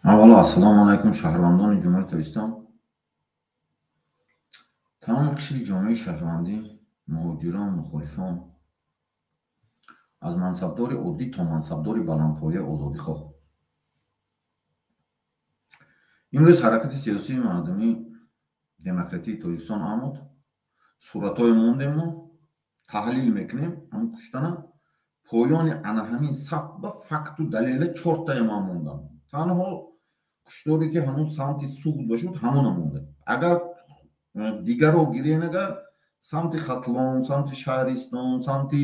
Аввало, ассалому алайкум, шаҳрвандони Ҷумҳурии Тоҷикистон, тамоми қишри ҷомеаи шаҳрвандӣ, муҳоҷирон, мухолифон, аз мансабдори оддӣ то мансабдори баландпоя, озодихоҳ. Имрӯз ҳаракати сиёсии мардумӣ демократии Тоҷикистон омад, суратҳое мондем, мо таҳлил мекунем ҳамн куштана. Поёни ана ҳамин саб ба факту далела чортая ман мондам. Танҳо кушторе ки ҳамун самти Суғд бошуд, ҳамона монда. Агар дигаро гирен, агар самти Хатлон, самти Шаҳристон, самти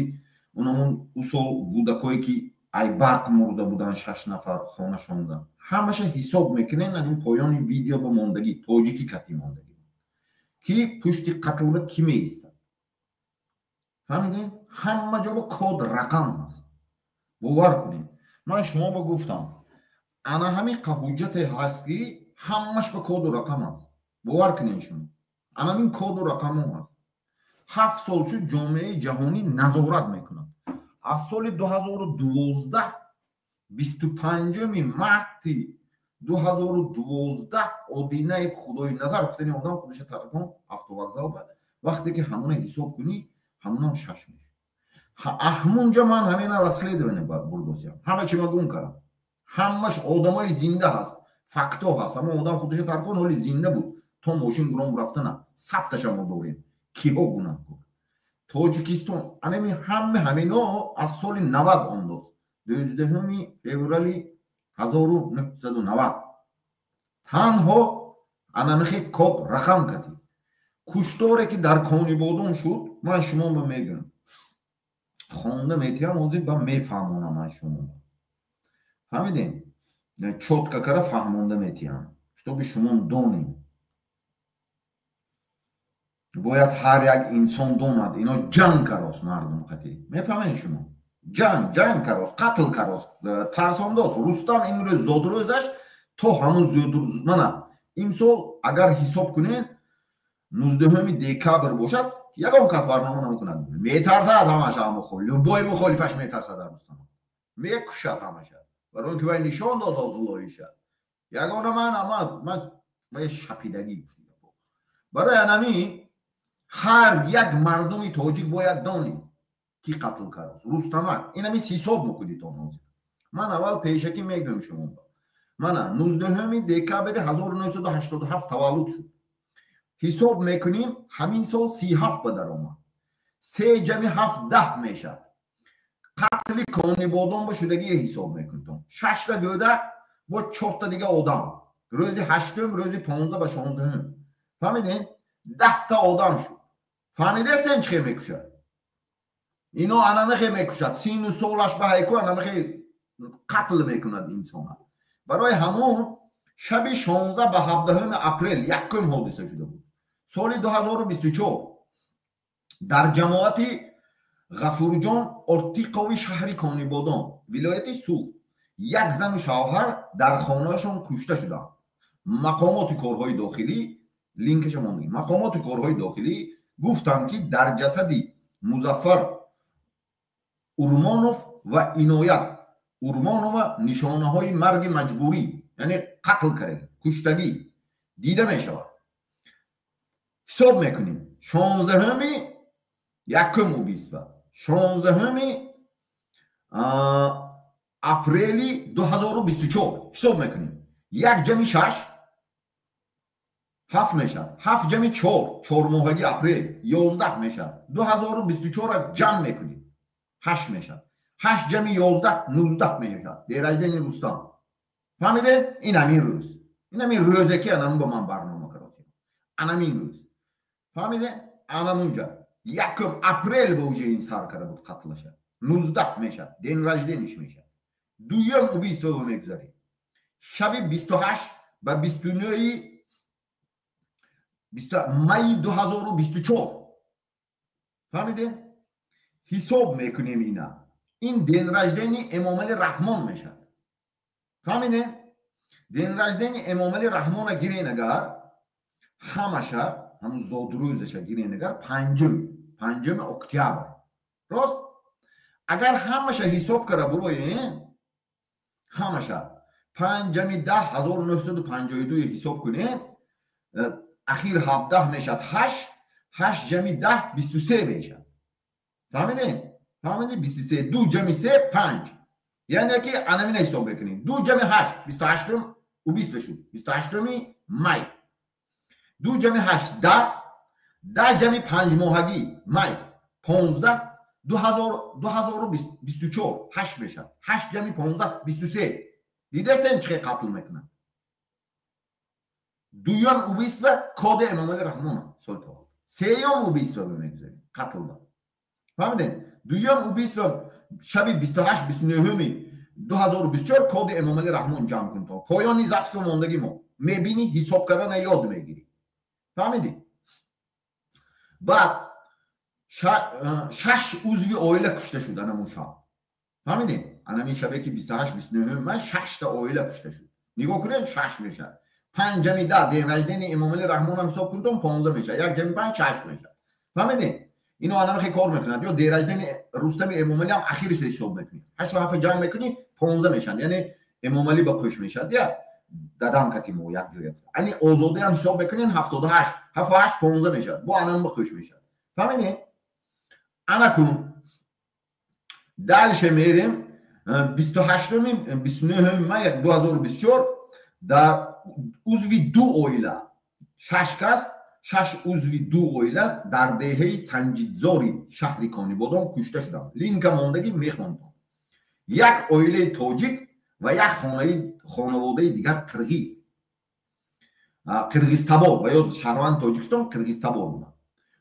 унамун усол гудакое ки ай барқ мурда буданд, шаш нафар хонашонда, ҳамаша ҳисоб мекунен. Ин поёни видео ба мондагӣ, тоҷикӣ кати мондагӣ, ки пушти қатлба кӣ меистад, фаҳмидем? Ҳама ҷо ба код рақам ҳаст, бовар кунед. Ман шумо ба гуфтам, ана ҳамин ҳуҷҷате ҳаст, ки ҳамаш ба коду рақам аст. Бовар кунед шумо, ана ҳамин коду рақамҳо ҳаст. 7 сол шуд, ҷомеаи ҷаҳонӣ назорат мекунад. Аз соли 2012, 25-уми марти 2012, Одинаев Худои Назар гуфтани одам худиша таркон автовокзал ба. Вақте ки ҳамона ҳисоб кунӣ, ҳамонам шаш мешуд. Аҳмунҷа ман ҳамина расследование бурдосиям, ҳама чи ма гум кардам. Ҳамаш одамои зинда ҳаст, факто ҳаст. Ҳамон одам худиша таркон, ҳоли зинда буд, то мошин гуром рафтана. Сабташа мо дорем, киҳо гунаҳкор. Тоҷикистон анами ҳама ҳамино аз соли 90 ондоз, 12-уми феврали 1990, танҳо анамихе код рақам кардӣ. Кушторе ки дар Конибодон шуд, ман шумо ба мегӯям, хонда метиҳам, ҳозир ба мефаҳмонам. Ман шумо фаҳмидем, чётко кара фаҳмонда метиҳам, чтобы шумо донем. Бояд ҳар як инсон донад, ино ҷанг карост мардум қатӣ, мефаҳмед шумо? Ҷанг карост, қатл карост, тарсондост. Рустам имрӯз зодрӯзаш, то ҳамун мана имсол агар ҳисоб кунед, 19-уми декабр бошад, ягон кас барнома намекунад, метарсад ҳамаша. Любой мухолифаш метарсад дар Рустам, мекушад ҳамаша, барои он ки вай нишон дод зулоиша. Ягона ман ман вай шапидагӣ. Барои анамин ҳар як мардуми тоҷик бояд донӣ, ки қатл кардааст Рустамак. Инамис ҳисоб мекунитон ҳозир. Ман аввал пешакӣ мегӯям шумо. Мана, 19-уми декабри 1987 таваллуд шуд. Ҳисоб мекунем, ҳамин сол 37 ба даромад. Се ҷами ҳафт 10 мешавад. Қатли Конибодон ба шудагие ҳисоб мекунитон: шашта гӯдак бо чорта дига одам, рӯзи ҳаштум, рӯзи 15 ба 16-ум, фаҳмидем? 10-та одам шуд. Фаҳмидестен, чӣ хел мекушад ино? Анамихе мекушад, сину солаш ба ҳайку анамихе қатл мекунад инсона. Барои ҳамон шаби 16 ба 17-уми апрел якум ҳодиса шуда буд, соли 2024, дар ҷамоати Ғафурҷон Ортиқови шаҳри Конибодон, вилояти Суғд, як зану шавҳар дар хонаашон кушта шуданд. Мақомоти корҳои дохилӣ, линкаша мондем, мақомоти корҳои дохилӣ гуфтанд, ки дар ҷасади Музаффар Урмонов ва Иноят Урмонова нишонаҳои марги маҷбурӣ, яъне қатл карда, куштагӣ дида мешавад. Ҳисоб мекунем: 16-уми якум убийство, 16-уми апрели 2024. Ҳисоб мекунем: як ҷами шаш ҳафт мешавад, ҳафт ҷами чор, чормоҳаги апрел, 11 мешавад. 2024-ра ҷамъ мекунем, ҳашт мешавад. Ҳашт ҷами 11 19 мешавад. День рождения Рустам, фаҳмиде? Ин ҳамин рӯз, ин ҳамин рӯзе ки анамун ба ман барнома кардосем, анамин рӯз, фаҳмиде? Анамунҷа 1 апрел ба уже ин сар карда буд қатлаша, 19 мешавад, день рождения ш мешавад. Дуюм убийство мегузарем: шаби 28 ба 29-и майи 2024. Фаҳмиде? Ҳисоб мекунем, ина ин день рождения Эмомали Раҳмон мешавад. Фаҳмиде? День рождения Эмомали Раҳмона гирен агар, ҳамаша ҳамун зодрӯзаша гирен агар, 5-уми октябр, рост? Агар ҳамаша ҳисоб кара буроен, ҳамаша 5 ҷамъи 10 1952 ҳисоб кунед, ахир 17 мешавад, 8 8 ҷамъи 10 23 мешавад. Фаҳмидед? Фаҳмидед? 23 2 ҷамъи 3 5. Яъне ки анамина ҳисоб мекунем. 2 ҷамъи 8 28 убийство шуд. 28 май. 2 ҷамъи 8 10, 10 ҷамъи 5 моҳагӣ май 15 2024 8 мешавад. 8 ҷамъи 15 23. Дидестен чӣ қатл мекунад? Дуюм убийство коди Эмомалӣ Раҳмонов соли таваллуд. Сеюм убийство мегузарем қатл ба. Фаҳмидед? Дуюм убийство шаби 28 29 2024 коди Эмомалӣ Раҳмон ҷамъ кун то поёни записи мондагӣ мо мебинӣ, ҳисоб кардана ёд мегирӣ. Фаҳмидӣ? Баъд 6 узви оила кушта шуд анамун шаб. Фаҳмидед? Анамин шабе ки 28 29 май 6 та оила кушта шуд. Нигоҳ кунед, 6 мешавад. 5 ҷамъи 10 день рождения Эмомалӣ Раҳмонам ҳисоб кун то 15 мешавад. 1 ҷамъи 5 6 мешавад. Фаҳмидед? Ино анам хе кор мекунад. Ё день рождения Рустами Эмомалӣ ҳам ахириш ҳисоб мекунӣ. 8 ва 7 ҷамъ мекунӣ 15 мешавад. Яъне Эмомалӣ ба қӯш мешавад. Я дадам кати мо як ҷоя. Ани озодӣ ҳам ҳисоб мекунед 78, 7 ва 8 15 мешавад. Бо анам ба қӯш мешавад. Фаҳмидед? Ана кун. Дальше мерем 28 29 май 2024 дар узви ду оила 6 кас, 6 узви ду оила дар деҳаи Санҷидзори шаҳри Конибодом кушта шуданд. Линка мондагӣ мехондам. Як оилаи тоҷик ва як хонаводаи дигар қирғиз, қирғизтабор ва ё шаҳрванди Тоҷикистон қирғизтабор буданд.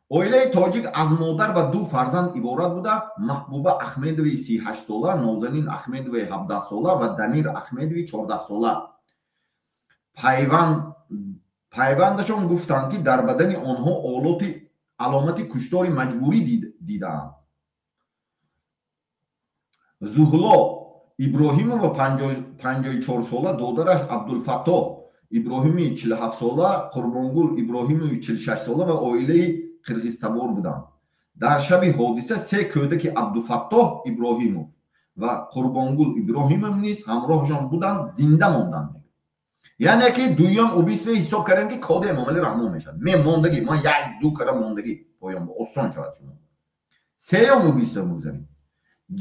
Оилаи тоҷик аз модар ва ду фарзанд иборат буда: Маҳбуба Ахмедови 38 сола, Нозанин Ахмедови 17 сола ва Дамир Ахмедови 14 сола. Пайвандашон гуфтанд, ки дар бадани онҳо аломати куштори маҷбурӣ дидаанд. Зуҳло Иброҳимова 54 сола, додараш Абдулфаттоҳ Иброҳими 47 сола, Қурбонгул Иброҳимови 46 сола ва оилаи қирғизтабор буданд. Дар шаби ҳодиса се кӯдаки Абдуфаттоҳ Иброҳимов ва Қурбонгул Иброҳимов низ ҳамроҳашон буданд, зинда монданд. Яъне ки дуюм убийство ҳисоб кардем, ки коди Эмомалӣ Раҳмон мешавад. Ме мондагӣ, мо як ду кара мондагӣ поён осон шавад шумо. Сеюм убийство мегузарем.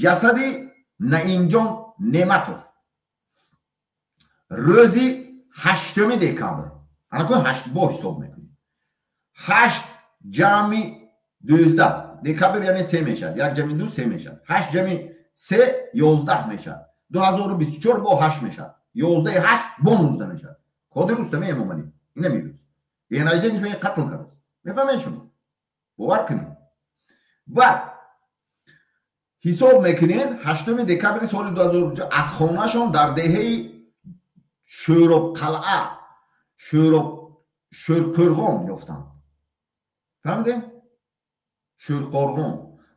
Ҷасади Наимҷон Неъматов рӯзи 8 декабр. Ана кун 8 бо ҳисоб мекунем. 8 ҷамъи 12 декабр яъне 3 мешавад. 1 ҷамъи 2 3 мешавад. 8 ҷамъи 3 11 мешавад. 2024 бо 8 мешавад. 11 8 бо 19 мешавад. Коди Рустами Эмомалӣ ина мегӯяд. День рождения ш қатл кард. Мефаҳмед шумо? Бовар кунед. Баъд ҳисоб мекунед 8 декабри соли 2024 аз хонаашон дар деҳаи Шӯробқалъа Шӯрқӯрғон ёфтанд. Фаҳмидед? Шӯрқорғон.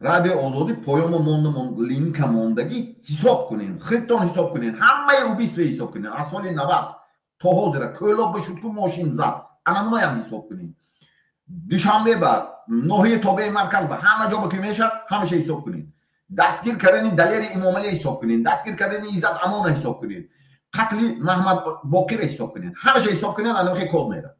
Радио Озодӣ поёмо монда линка мондагӣ ҳисоб кунед, худтон ҳисоб кунед, ҳамаи убийство ҳисоб кунед аз соли 90 то ҳозира. Кӯлоб бишуд ку мошин зад, анамоям ҳисоб кунед. Душанбе ба ноҳияи тобеи марказ ба ҳама ҷо ба ки мешавад, ҳамаша ҳисоб кунед. Дастгир кардани Далери Имомалӣ ҳисоб кунед, дастгир кардани Иззат Амона ҳисоб кунед, қатли Маҳмад Боқира ҳисоб кунед, ҳамаша ҳисоб кунед, анамихе код мерад.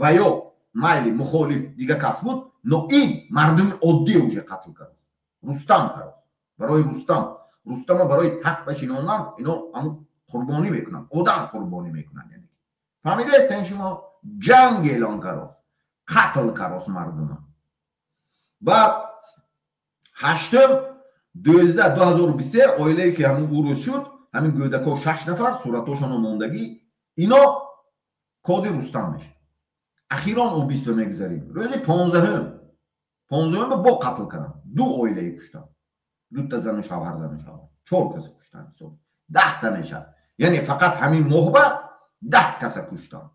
Ва ё майли мухолиф дига кас буд, но ин мардуми оддӣ уже қатл кард. Рустам кард. Барои Рустам, Рустама барои тахт башинондан ино ҳамун қурбонӣ мекунанд, одам қурбонӣ мекунанд. Яъне фаҳмидаестен шумо? Ҷанг эълон кард, қатл кард мардума. Баъд 8 12 2023 оилае ки ҳамун ӯ рӯз шуд, ҳамин гӯдако 6 нафар суратошоно мондагӣ, ино коди Рустам мешавад. Ахирон убийство мегузарем. Рӯзи 15 бо қатл карданд. Ду оилае куштанд. Дута зану шавҳар, зану шавҳар. 4 каса куштанд ҳисоб. 10 та мешавад. Яъне фақат ҳамин моҳба 10 каса куштанд.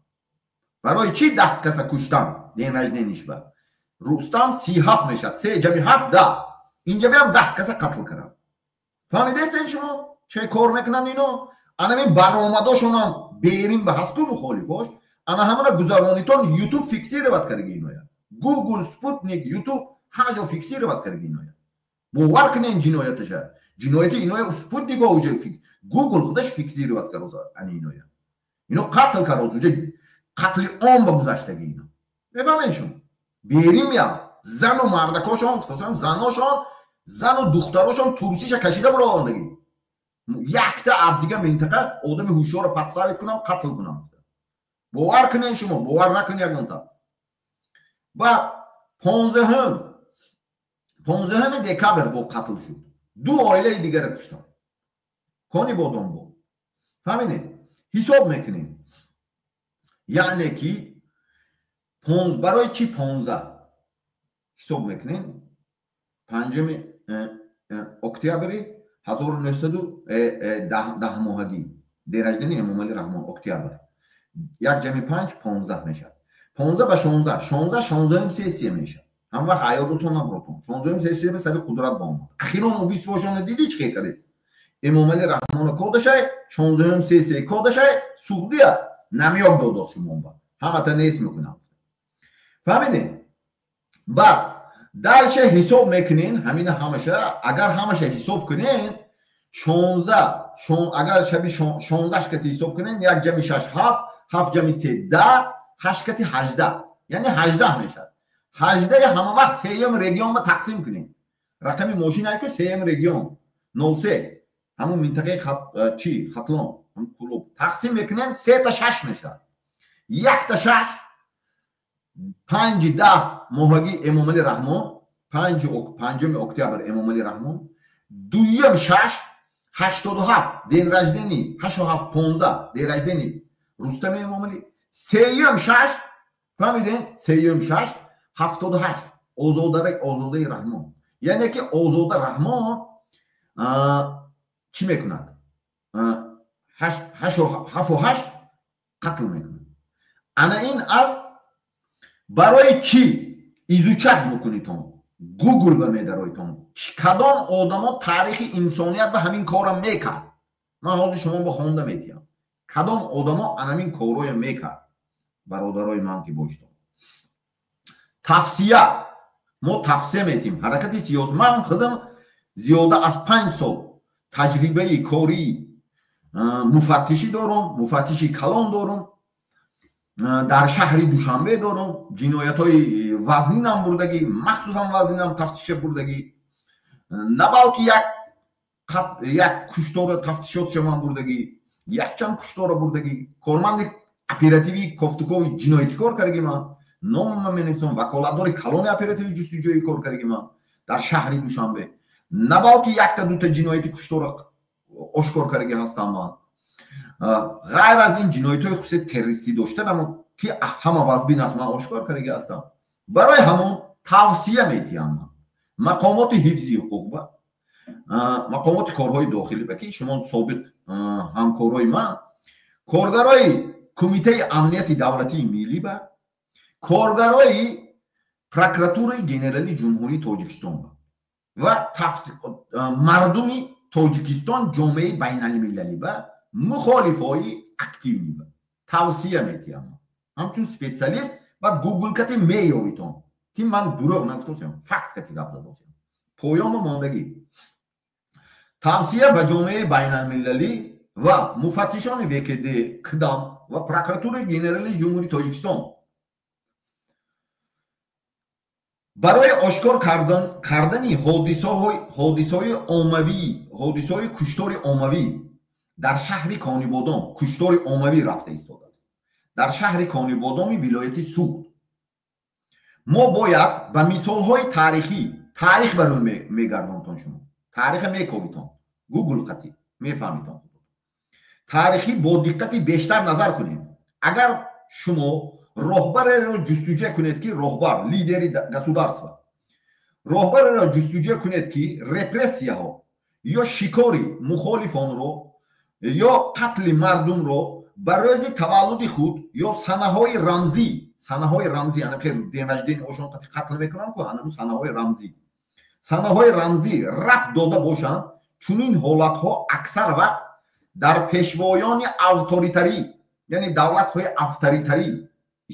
Барои чӣ 10 каса куштанд? День рождения шба. Рустам 37 мешавад. 3 ҷамъи 7 10. Инҷа биям 10 каса қатл карданд. Фаҳмидестен шумо? Чӣ кор мекунанд ино? Анамин баромадошонам берин ба ҳасту мухолифош, ана ҳамана гузаронитон YouTube фиксировать кардаги иноя. Google, Sputnik, YouTube ҳама ҷо фиксировать кардаги иноя. Бовар кунед ҷинояташа. Ҷинояти иноя Спутнико уже. Гугл худаш фиксировать кард ани иноя. Ино қатл кард, уже қатли ом ба гузаштаги ино. Мефаҳмед шумо? Берим я зану мардакошон, заношон, зану духтарошон турсиша кашида буровандагӣ. Якта аз дига минтақа одами ҳушёрро подставить кунам, қатл кунам. Бовар кунед шумо, бовар накунед ягонта. Ба 15 декабр бо қатл шуд. Ду оилаи дигара куштам. Кони бодом бо. Фаҳмидед? Ҳисоб мекунем. Яъне ки барои чӣ 15 ҳисоб мекунем? 5 октябри 1910 моҳагӣ день рождения Эмомалӣ Раҳмон, октябр. 1 ҷамъи 5 15 мешавад. 15 ба 16, 16 16 сессия мешавад. Ҳам вақт аёдотон набуротон. 16 сессия ба сари қудрат ба омад. Ахирон убийство шона дидӣ чӣ кардест? Эмомалӣ Раҳмона кодашай, 16 сессия кодашай, Суғдия намёк додост шумоба. Ҳамата нест мекунам. Фаҳмидед? Баъд дальше ҳисоб мекунен, ҳамина ҳамаша, агар ҳамаша ҳисоб кунен, 16, агар шаби 16 кати ҳисоб кунен, 1 ҷамъи 6 7, 7 ҷамъи 3 10, 8 кати 18, яъне 18 мешавад. 18 ҳама вақт сеюм регион ба тақсим кунем. Рақами мошин айку сеюм регион 03, ҳамун минтақаи чи Хатлон, ҳамун клуб тақсим мекунем, 3 та 6 мешавад. 1 та 6 5 10 моҳагӣ Эмомалӣ Раҳмон, 5 октябр Эмомалӣ Раҳмон, дуюм 6 87 день рождения 87 15 день рождения Рустами Эмомалӣ, сеюм 6, фаҳмидем, сеюм 6 78 Озодаи Раҳмон. Яъне ки Озода Раҳмон чӣ мекунад? 7 8 қатл мекунад. Ана ин аст. Барои чӣ изучать мекунитон? Гугл ба медароитон. Кадом одамо таърихи инсоният ба ҳамин корро мекард? Ман ҳозир шумо ба хонда метиҳам. Кадом одамо анамин корроя мекард? Бародарои ман ки боштон. Тавсия, мо тавсия метиҳем. Ҳаракати сиёс, ман худам зиёда аз 5 сол таҷрибаи кории муфаттишӣ дорам, муфаттиши калон дорам, дар шаҳри Душанбе дорам, ҷиноятҳои вазнинам бурдагӣ, махсусан вазнинам тафтиша бурдагӣ, на балки як куштора тафтишотша ман бурдагӣ, якчанд куштора бурдагӣ, корманди оперативии кофтукови ҷиноятӣ кор кардагӣ ман, номама менависам, ваколатдори калони оперативи ҷустуҷӯӣ кор кардагӣ ман дар шаҳри Душанбе, на балки якта дута ҷинояти куштора ошкор кардагӣ ҳастам ман. Ғайр аз ин ҷиноятҳои хусусияти террористӣ доштанамо ки ҳама вазбин аст, ман ошкор кардагӣ ҳастам. Барои ҳамон тавсия метиҳам ман мақомоти ҳифзи ҳуқуқ ба мақомоти корҳои дохилӣ ба, ки шумо собиқ ҳамкорои ман, коргарои Кумитаи амнияти давлатии миллӣ ба коргарои Прокуратураи генералии Ҷумҳурии Тоҷикистон ба ва мардуми Тоҷикистон, ҷомеаи байналмилалӣ ба мухолифҳои активный ба тавсия метиҳам ҳамчун специалист. Ба гугл кати меёвитон ки ман дурӯғ нагуфтосиям, факт кати гап задосиям. Поёну мондагӣ. Тавсия ба ҷомеаи байналмилалӣ ва муфаттишони ВКД, КДАМ ва Прокуратураи генералии Ҷумҳурии Тоҷикистон барои ошкор кардани ҳодисаҳои оммавӣ, ҳодисаҳои куштори оммавӣ дар шаҳри Конибодом. Куштори оммавӣ рафта истодааст дар шаҳри Конибодоми вилояти Суғд. Мо бояд ба мисолҳои таърихӣ, таърих ба рӯй мегардонтон, шумо таъриха мековитон, гугл қатӣ мефаҳмитон, таърихӣ бо диққати бештар назар кунем. Агар шумо роҳбареро ҷустуҷӯ кунед ки роҳбар, лидери государства, роҳбареро ҷустуҷӯ кунед ки репрессияҳо ё шикори мухолифонро ё қатли мардумро ба рӯзи таваллуди худ ё санаҳои рамзӣ, санаҳои рамзӣ, ана день рождения ошон қатл мекунанд ку, анаму санаҳои рамзӣ, санаҳои рамзӣ рабт дода бошанд, чунин ҳолатҳо аксар вақт дар пешвоёни авторитарӣ, яъне давлатҳои авторитарӣ,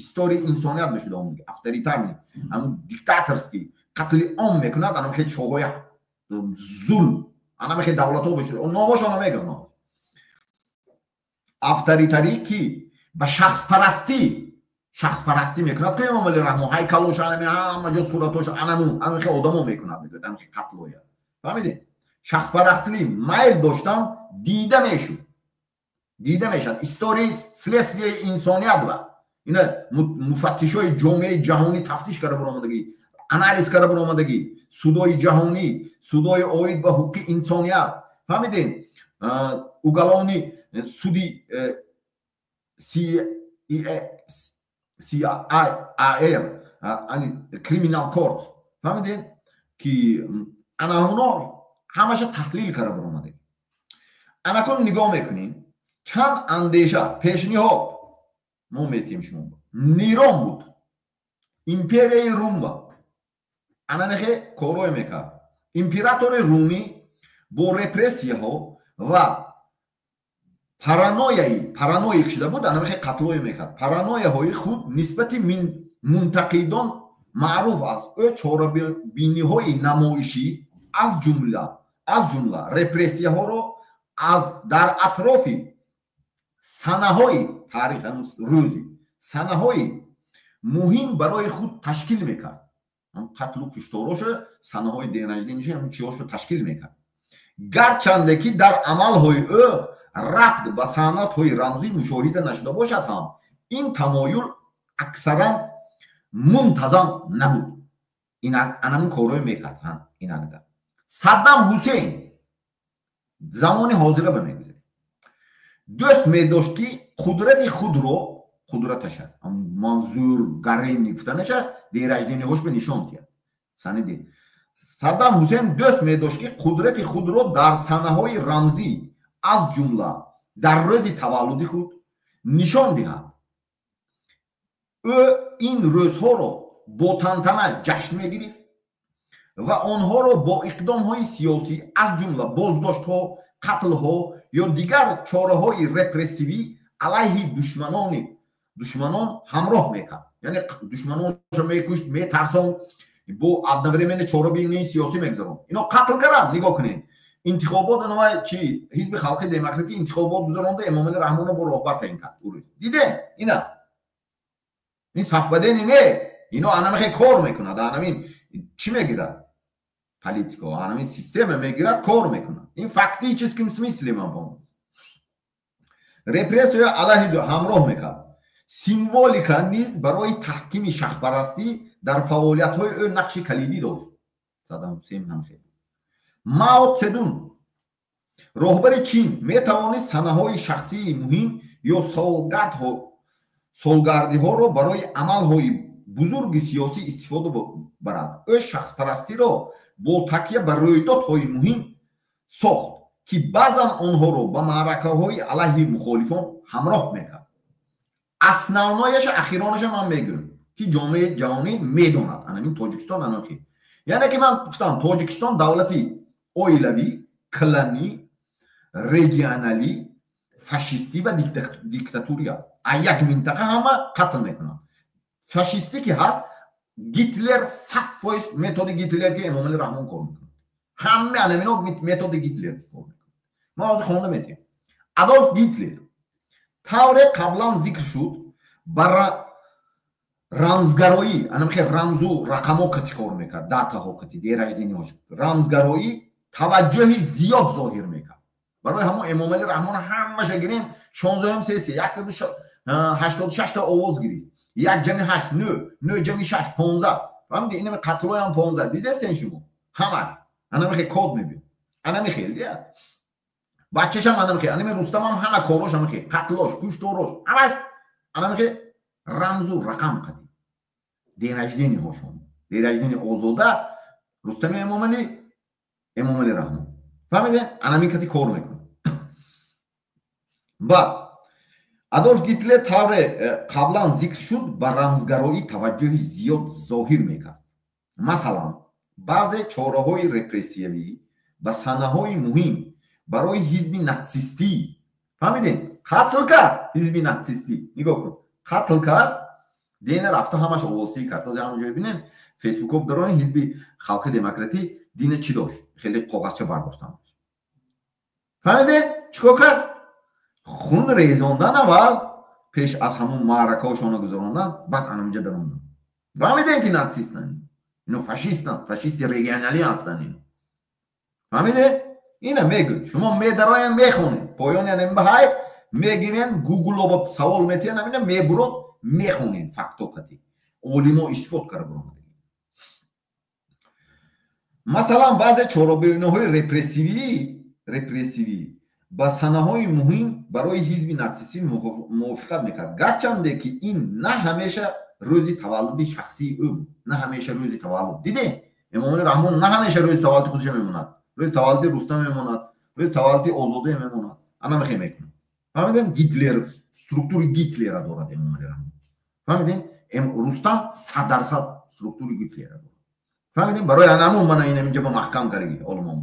историяи инсоният мешуда, авторитарный, ҳамун диктаторский қатли ом мекунад, анам хел шоҳои зулм, анам хел давлатҳо бешуда, номошон намегӯям. Авторитарӣ, ки ба шахспарастӣ мекунад, ки Эмомалӣ Раҳмон ҳайкалош, анами ҳама ҷо суратош, анаму анамихе одамо мекунад, мегӯяд анамихе қатлоя. Фаҳмидед? Шахспарастӣ майл доштан дида мешуд, дида мешавад. Историяи следствияи инсоният ва ина муфаттишои ҷомеаи ҷаҳонӣ тафтиш карда баромадагӣ, анализ карда баромадагӣ, судои ҷаҳонӣ, судои оид ба ҳуқуқи инсоният. Фаҳмидед? Уголовный суди CIAR, criminal court. Фаҳмидед, ки ана ҳуно ҳамаша таҳлил карда баромадагӣ. Анакун нигоҳ мекунем, чанд андеша, пешниҳод мо метиҳем шумо. Нирон буд, империяи Румба ананехе корое мекард. Императори румӣ бо репрессияҳо ва паранояи параноик шуда буд, анамехе қатлое мекард. Паранояҳои худ нисбати мунтақидон маъруф аст. Ӯ чорабиниҳои намоишӣ, аз ҷумла репрессияҳоро аз дар атрофи санаҳои таърих, рӯзи санаҳои муҳим барои худ ташкил мекард. Қатлу куштороша, санаҳои день рождения ша, чиҳошро ташкил мекард. Гарчанде ки дар амалҳои ӯ рабт ба санъатҳои рамзӣ мушоҳида нашуда бошад ҳам, ин тамоюл аксаран мунтазам набуд. Анамин корҳое мекард. Инакда Саддам Ҳусейн, замони ҳозира ба мегузарем, дӯст медошт, ки қудрати худро, қудраташа, манзур гарени гуфтанаша, день рождения ҳош ба нишон диҳад. Саниди Саддам Ҳусейн дӯст медошт, ки қудрати худро дар санаҳои рамзӣ, аз ҷумла дар рӯзи таваллуди худ нишон диҳад. Ӯ ин рӯзҳоро бо тантана ҷашн мегирифт ва онҳоро бо иқдомҳои сиёсӣ, аз ҷумла боздоштҳо, қатлҳо ё дигар чораҳои репрессивӣ алайҳи душманон ҳамроҳ мекард. Яъне душманоншо мекушт, метарсонд, бо одновременно чорабинии сиёсӣ мегузаронд. Ино қатл карданд. Нигоҳ кунед, интихобот инова чи, Ҳизби Халқи Демократӣ интихобот гузаронда, Эмомали Раҳмонро бо роҳбар таъин кард. Ӯ рӯз диде, ина ин совпадение не, ино анамихе кор мекунад, анамин чӣ мегирад, политико анамин система мегирад, кор мекунад. Ин фактическом смысле ман фаҳмам, репрессия алайҳи ҳамроҳ мекард. Символика низ барои таҳкими шахспарастӣ дар фаъолиятҳои ӯ нақши калидӣ дошт. Саддам Ҳусейн ҳам хел. Мао Цедун, роҳбари Чин, метавонист санаҳои шахсии муҳим ё солгардиҳоро барои амалҳои бузурги сиёсӣ истифода барад. Ӯ шахспарастиро бо такя ба рӯйдодҳои муҳим сохт, ки баъзан онҳоро ба маъракаҳои алайҳи мухолифон ҳамроҳ мекард. Основной яша, ахиронаша ман мегӯям, ки ҷомеаи ҷаҳонӣ медонад. Анамин Тоҷикистон анохи, яъне ки ман гуфтам, Тоҷикистон давлати оилавӣ, кланӣ, регионалӣ, фашистӣ ва диктатурӣ аст. А як минтақа ҳама қатл мекунанд. Фашистӣ ки ҳаст, Гитлер, 100% методи Гитлер, ки Эмомали Раҳмон кор мекунад, ҳама анамино методи Гитлер кор мекунад. Ман ҳозир хонда метиҳам. Адолф Гитлер, тавре қаблан зикр шуд, ба рамзгароӣ, анамихе рамзу рақамҳо кати кор мекард, датаҳо кати, день рождения ҳош, рамзгароӣ таваҷҷӯҳи зиёд зоҳир мекард. Барои ҳамон Эмомали Раҳмон ҳамаша гирем, 16-ум сессия 186та овоз гирифт. Як ҷами ҳашт нӯ, нӯ ҷами шаш 15. Фаҳмиди? Инами қатлоям 15 дидестен шумо, ҳамаш анамихе код мебиёд, анамихел дия бачашам, анамихе, анами Рустамам, ҳама корош анамихе, қатлош, кушторош, ҳамаш анамихе рамзу рақам қадим, день рождения ҳошон, день рождения Озода, Рустами Эмомалӣ, Эмомали Раҳмон. Фаҳмиде? Анамин кати кор мекунад. Баъд Адолф Гитлер, тавре қаблан зикр шуд, ба рамзгароӣ таваҷҷӯҳи зиёд зоҳир мекард. Масалан, баъзе чораҳои репрессиявӣ ба санаҳои муҳим барои ҳизби натсистӣ. Фаҳмидем? Қатл кард ҳизби натсистӣ. Нигоҳ кун, қатл кард, дина рафта ҳамаш овозсӣ кард. Този ҳама ҷой бинем, Фейсбукҳо дарони Ҳизби Халқи Демократӣ дина чӣ дошт, хеле коғазча бардоштам. Фаҳмиде, чӣ кор кард? Хун резондан аввал пеш аз ҳамун маъракаҳошонро гузарондан, баъд анаминҷа даромдан. Фаҳмидем ки нацистанд. Ино фашистанд, фашисти регионалӣ ҳастанд ино. Фаҳмиде? Ина мегӯ. Шумо медароем, мехонед. Поёни анам баҳай мегирен, Гугло ба савол метиҳанд, амина мебурод, мехонед факто кати. Олимо исбот карда буромад. Масалан, баъзе чорабиниҳои репрессивӣ ба санаҳои муҳим барои ҳизби нацистӣ мувофиқат мекард. Гарчанде ки ин на ҳамеша рӯзи таваллуди шахсии ӯ буд, на ҳамеша рӯзи таваллуд. Дидем, Эмомалӣ Раҳмон на ҳамеша рӯзи таваллуди худша мемонад, рӯзи таваллуди Рустам мемонад, рӯзи таваллуди Озода мемонад. Ана мехе мекунад. Фаҳмидем? Гитлер, структури Гитлера дорад Эмомалӣ Раҳмон. Фаҳмидем? Рустам 100% структури Гитлера дорад. Фаҳмидем? Барои анамун мана ин инҷа ба маҳкам карги олимон.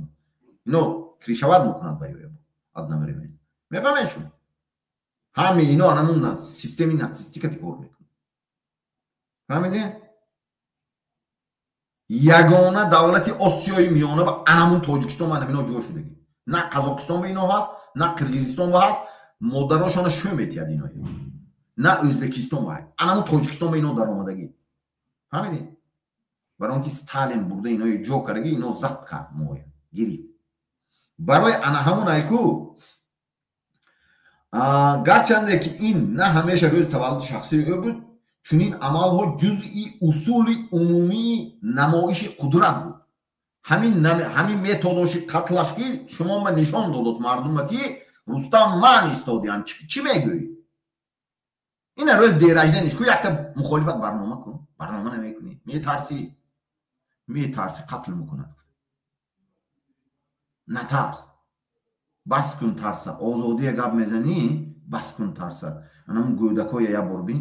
Ино кришават мекунад ба ё одновременно. Мефаҳмед шумо? Ҳами ино анамун системи нацистика кор мекунад. Фаҳмидем? Ягона давлати Осиёи Миёна ба анамун Тоҷикистон ва анамино ҷо шудагӣ. На Қазоқистон ба ино ҳаст, на Қирғизистон ба ҳаст, модарошона шӯ метиҳад ино. На Ӯзбекистон ба ҳаст. Анамун Тоҷикистон ба ино даромадагӣ. Фаҳмидем? Барои он ки Сталин бурда инои ҷо кардаги, ино забт кард моя, гирифт. Барои ана ҳамун айку, гарчанде ки ин на ҳамеша рӯзи таваллуди шахсии ӯ буд, чунин амалҳо ҷузъи усули умумии намоиши қудрат буд. Ҳамин методоши қатлаш ки шумо ба нишон додост мардума ки Рустам ман истодиам, чӣ мегӯӣ? Ина рӯз деражданиш ку якта мухолифат барнома кун, барнома намекунӣ, метарсӣ. Метарси қатл мекунад. Натарс. Бас кун тарса. Озодия гап мезанӣ, бас кун тарса. Анамун гӯдакоя я бор бин.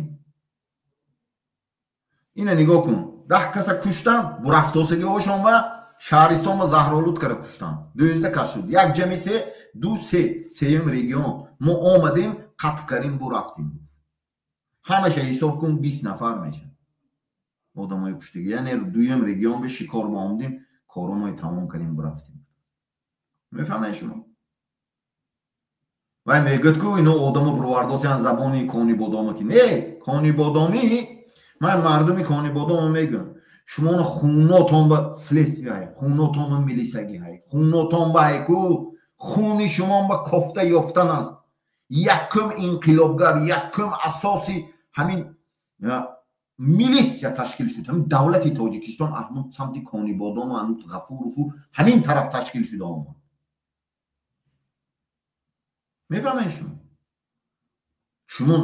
Ина нигоҳ кун. 10 каса куштан, бурафтосагиҳошон ва шаҳристон ва заҳролуд кара куштан. 12 кас шуд. Як ҷами се, ду се, сеюм регион. Мо омадем, қатл карим, бурафтим. Ҳамаша ҳисоб кун 20 нафар мешад. Одамои куштагӣ. Яъне дуюм регион ба шикор ба омадем, коромои тамом кардем, бурафтем. Мефаҳмед шумо? Вай мегӯяд ку ино одамо бировардосиян забони Конибодомо ки не, Конибодомӣ, ман мардуми Конибодомо мегӯям, шумоно хунотон ба следствие ҳай, хунотон ба милисагӣ ҳай, хунотон ба ҳай ку, хуни шумон ба кофта ёфтан аст. Якум инқилобгар, якум асоси ҳамин милитсия ташкил шуд. Ҳамин давлати Тоҷикистон ҳамун самти Конибодому, ҳамун Ғафурову ҳамин тараф ташкил шуда омад. Мефаҳмед шумо? Шумо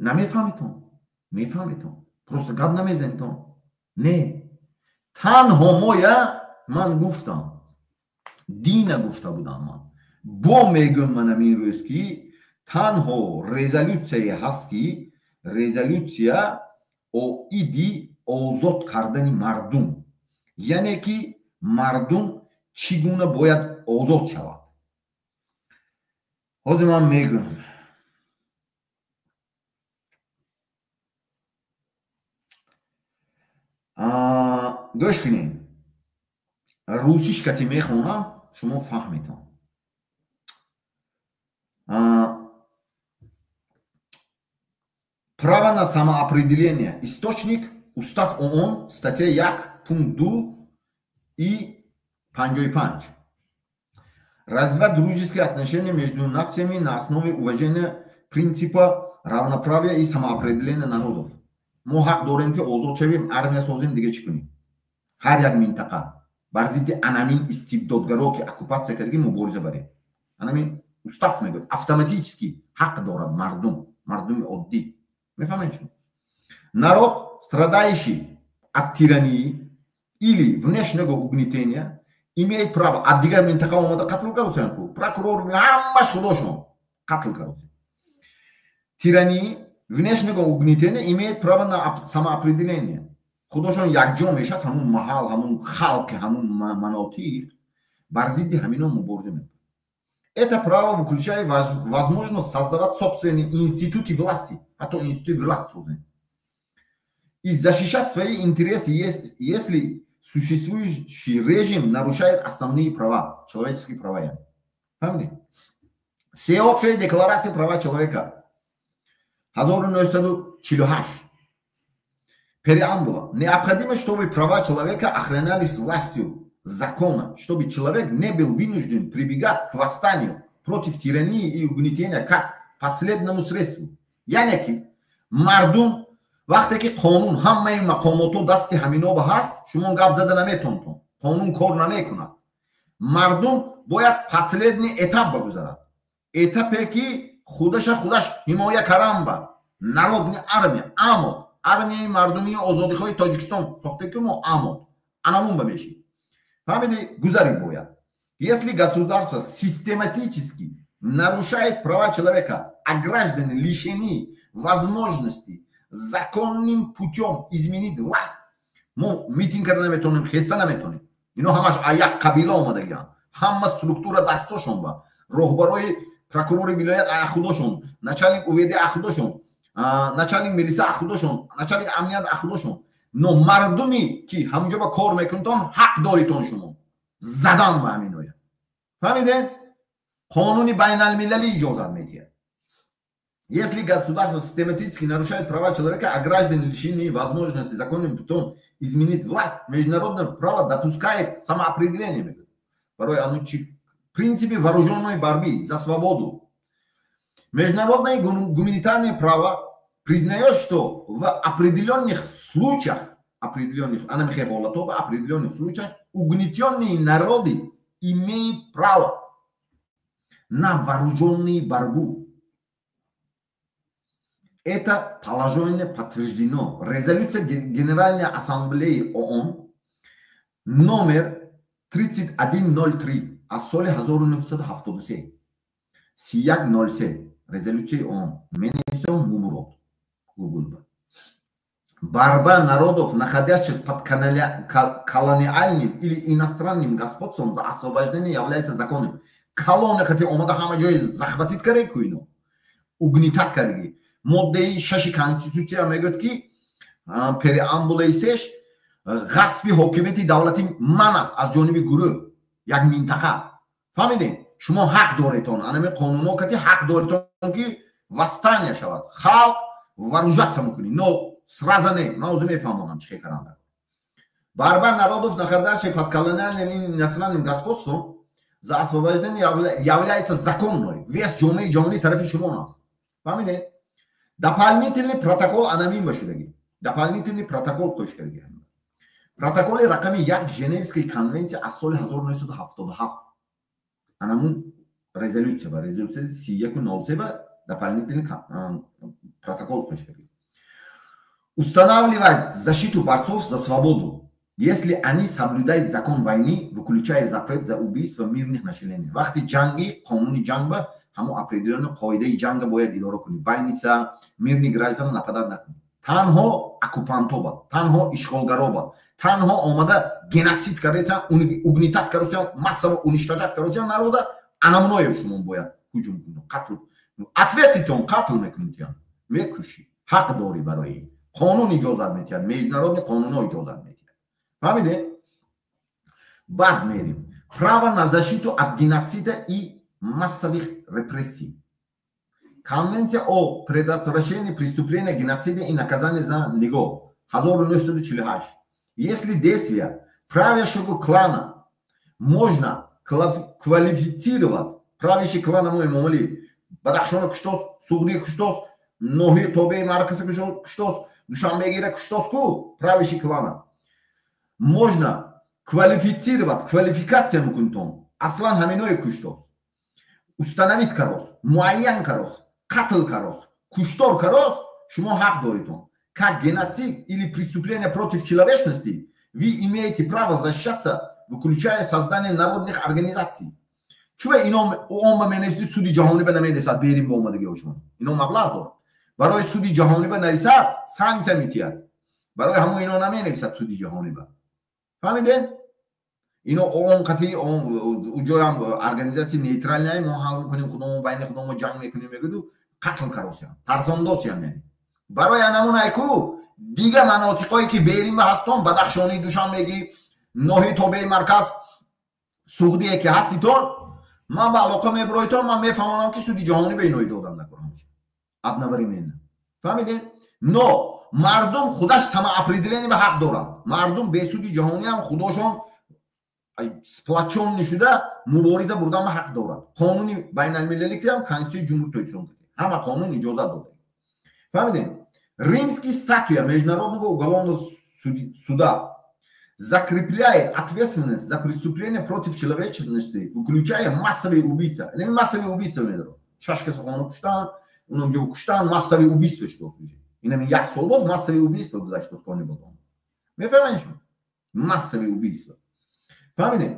намефаҳмедтон? Мефаҳмедтон. Просто гап намезанедтон. Не. Танҳо моя ман гуфтам. Дина гуфта будам ман. Бо мегӯям ман ҳамин рӯз ки танҳо резолюсияе ҳаст ки резолюсия оиди озод кардани мардум, яъне ки мардум чӣ гуна бояд озод шавад. Ҳозир ман мегӯям. Гӯш кунед. Русиш кати мехонам, шумо фаҳметон. Право на самоопределение. Источник Устав ООН, статья 1, пункт 2 и 55. Развивать дружеские отношения между нациями на основе уважения принципа равноправия и самоопределения народов. Мо ҳақ дорем ки озод шавем, армия созем, дига чӣ кунем? Ҳар як минтақа бар зидди анамин истибдодгаро ки оккупатсия кардаги мубориза барем. Анамин устав мегӯяд, автоматически ҳақ дорад мардум, мардуми оддӣ. Мефаҳмед шумо? Народ, страдающий от тирании или внешнего угнетения, имеет право. Аз дигар минтақа омада қатл карусиян ку, прокурор ҳамаш худошон қатл карусиян. Тирании, внешнего угнетения имеет право на самоопределение. Худошон якҷо мешавад, ҳамун маҳал, ҳамун халқи, ҳамун манотиқ бар зидди ҳамино мубориза мекунад. Это право включает возможность создавать собственные институты власти, а то институты власти, и защищать свои интересы, если существующий режим нарушает основные права, человеческие права. Понимаете? Всеобщая декларация права человека 1948. Преамбула. Необходимо, чтобы права человека охранялись властью закона, чтобы человек не был вынужден прибегать к восстанию против тирании и угнетения как последнему средству. Яъне ки мардум вақте ки қонун ҳамаи мақомотҳо дасти ҳамино ба ҳаст, шумо гап зада наметонтон, қонун кор намекунад. Мардум бояд последний этап багузарад, этапе ки худаша худаш ҳимоя кардан ба народный армия, АМО, армияи мардумии озодихоҳи Тоҷикистон сохте ки мо АМО анамун ба мешӣ, фаҳмидӣ? Гузарӣ бояд. Если государство систематически нарушает права человека, а граждане лишены возможности законным путем изменить власть, мо митинг карда наметонем, хеста наметонем. Ино ҳамаш а як қабила омадагианд, ҳама структура дастошон ба роҳбарои прокурори вилоят а худошон, начальник УВД а худошон, начальник милиса а худошон, начальник амният а худошон. Но мардуми ки ҳамунҷо ба кор мекунтон, ҳақ доритон шумо задан ба ҳаминоя, фаҳмидед? Қонуни байналмилалӣ иҷозат медиҳад. Если государство систематически нарушает права человека, а граждане лишены возможности законным путем изменить власть, международное право допускает самоопределение. Барои ану чи принципе вооруженной борьбы за свободу. Международное гуманитарное право признает, что в определенных случаях, определенных, в определенных случаях угнетенные народы имеют право на вооруженную борьбу. Это положение подтверждено. Резолюция Генеральной Ассамблеи ООН номер 3103 аз соли 1973, 3103 резолюцияи ООН менависам, мубурод Гугл. Борьба народов, находящих под колониальным или иностранным господством, за освобождение является законным. Колония хати омада ҳама ҷои захватить карда ку, ино угнетать кардаги. Моддаи шаши конститутсия мегӯяд, ки преамбулаи сеш ғасби ҳокимияти давлатӣ ман аст аз ҷониби гурӯҳ як минтақа, фаҳмидем? Шумо ҳақ доретон, анами қонунҳо кати ҳақ доретон, ки восстание шавад, халқ вооружаться мекунӣ, но сразу не. Ман озу мефаҳмонам чӣ хел каранда. Борьба народов, находящих под колониальным и иностранным господством, за освобождение является законной. Весь ҷомеаи ҷаҳонӣ тарафи шумо аст, фаҳмидед? Дополнительный протокол анамин ба шудагӣ, дополнительный протокол қош кардаги, протоколи рақами як Женевской конвенсия аз соли 1977, анамун резолюция ба резолюция 3103 ба дополнительный протокол қош кардаги. Устанавливает защиту борцов за свободу, если они соблюдают закон войны, выключая запрет за убийство мирных населения. Вақти ҷанги, қонуни ҷанг ба ҳамон определённый қоидаи ҷанга бояд идора кунӣ, больница, мирный граждан нападать накунӣ. Танҳо оккупантоба, танҳо ишғолгароба, танҳо омада геноцид кардасан, угнетать кардасан, массово уничтожать кардасан народа, анамуное шумо бояд ҳуҷум кунед, қатл ответитон, қатл мекунед, мекушӣ, ҳақ дорӣ, барои қонун иҷозат медиҳад, международный қонунҳо иҷозат медиҳад, фаҳмиде? Баъд мерим право на защиту от геноцида и массовых репрессий. Конвенция о предотвращении преступления геноцида и наказании за него 1948. Если действия правящего клана можно квалифицировать, правящий клан мо Эмомалӣ Бадахшона куштос, Суғдӣ куштос, ноҳияи тобеи марказа куштос, Душанбегира куштос ку, правящий клана можно квалифицировать, квалификация мекунтон, аслан ҳаминое куштос, установить карос, муайян карос, қатл карос, куштор карос, шумо ҳақ доритон. Как геноцид или преступление против человечности, вы имеете право защищаться, выключая создание народных организаций. Чува ино он ба менависи, суди ҷаҳонӣ ба наменависад, берим ба омадагиҳо шумо. Ино маблағ дорад. Барои суди ҷаҳонӣ ба нависад, санксия метиҳад. Барои ҳамон ино наменависад суди ҷаҳонӣ ба. Фаҳмидед? Ино он қати он уҷоям организация нейтральная, мо ҳал мекунем худомо, байни худомо ҷанг мекунем, мегӯду қатл каросиям, тарсондосиям яъне. Барои анамун айку дига манотиқое ки берим ба ҳастон, Бадахшонӣ, Душанбегӣ, ноҳияи тобеи марказ, Суғдие ки ҳаститон. Ман ба алоқа мебироитон, ман мефаҳмонам, ки суди ҷаҳонӣ ба инои додан накор ҳамаша одновременно. Фаҳмидед? Но мардум худаш самоопределение ба ҳақ дорад. Мардум бесуди ҷаҳонӣ ҳам худошон сплочённый шуда мубориза бурдан ба ҳақ дорад. Қонуни байналмилалӣ ҳам, Конститутсияи Ҷумҳури Тоҷикистон, ҳама қонун иҷозат дода. Фаҳмидем? Римский статуя Международного уголовного суда закрепляет ответственность за преступления против человечности, включая массовые убийства. Яъне массовые убийства медорад. Шаш каса хона куштан, унамҷо куштан, массовые убийства шуд. Инами як сол боз массовые убийства гузашт кони бодом. Мефаҳмед шумо? Массовые убийства. Фаҳмидем?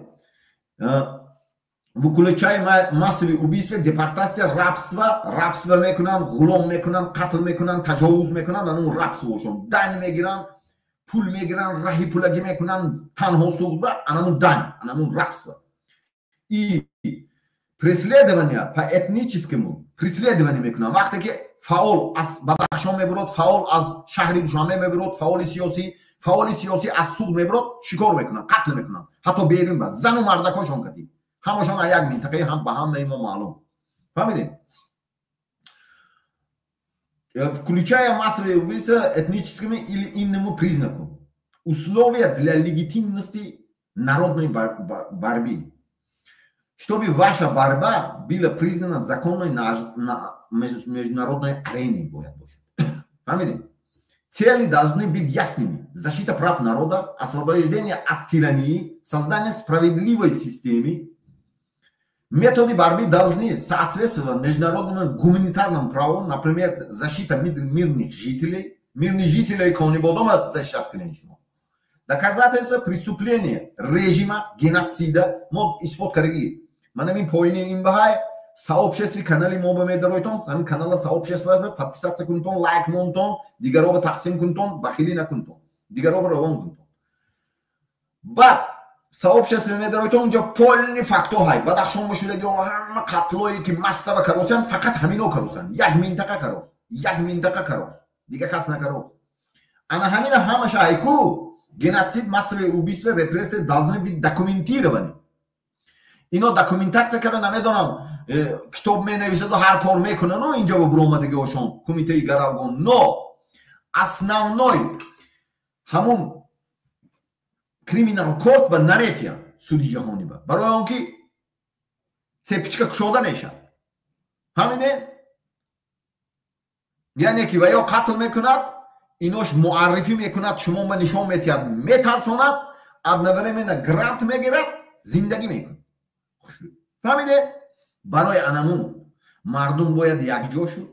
Включая массовые убийства, депортация, рабство, рабство мекунанд, ғулом мекунанд, қатл мекунанд, таҷовуз мекунанд, анун рабствошон. Дань мегиранд, пул мегиранд, раҳи пулагӣ мекунанд, танҳо суғдба, анамун дань, анамун рабство. И преследование по этническому, преследование мекунанд. Вақте ки фаъол аз Бадахшон мебурод, фаъол аз шаҳри Душанбе мебурод, фаъоли сиёсӣ аз Суғд мебурод, шикор мекунанд, қатл мекунанд. Ҳатто берун ба зану мардакошон катид. Ҳамашон аз як минтақаи ҳам ба ҳамаи мо маълум. Фаҳмидем? Включая массовые убийства этническими или иному признаку. Условия для легитимности народной борьбы. Чтобы ваша борьба была признана законной на международной арене, бояд бошад. Фаҳмидем? Цели должны быть ясными: защита прав народа, освобождение от тирании, создание справедливой системы. Методы борьбы должны соответствовать международному гуманитарному праву, например, защита мирных жителей, мирных жителей Конибодома защищать кунед шумо. Доказательства преступления режима, геноцида, мо исбот кардаги. Ман ҳамин поини ин баҳай сообществои канали мо ба медаройтон, ҳамин канала сообщество подписаться кунтон, лайк монтон, дигаро ба тақсим кунтон, бахилӣ накунтон, дигаро ба равон кунтон. Баъд сообщество медаройтон, унҷо полный фактҳо ҳай. Бадахшон бошудаги ҳама қатлое ки массово каросянд, фақат ҳамино каросанд. Як минтақа карос, як минтақа карос, дига кас накарос. Ана ҳамина ҳамаша ҳайку геноцид, массовые убийства, репрессия должны быть документированы. Ино документация карда намедонам, китоб менависаду ҳар кор мекунану инҷо ба буромадагиҳошон кумитаи гаравгон. Но основной ҳамун criminal court ба наметиҳанд, суди ҷаҳонӣ ба, барои он ки цепочка кушода мешавад. Фаҳмидед? Яъне ки ва ё қатл мекунад, инош муаррифӣ мекунад, шумо ба нишон метиҳад, метарсонад, одновременно грант мегирад, зиндагӣ мекунад. Фаҳмидед? Барои анамун мардум бояд якҷо шуд.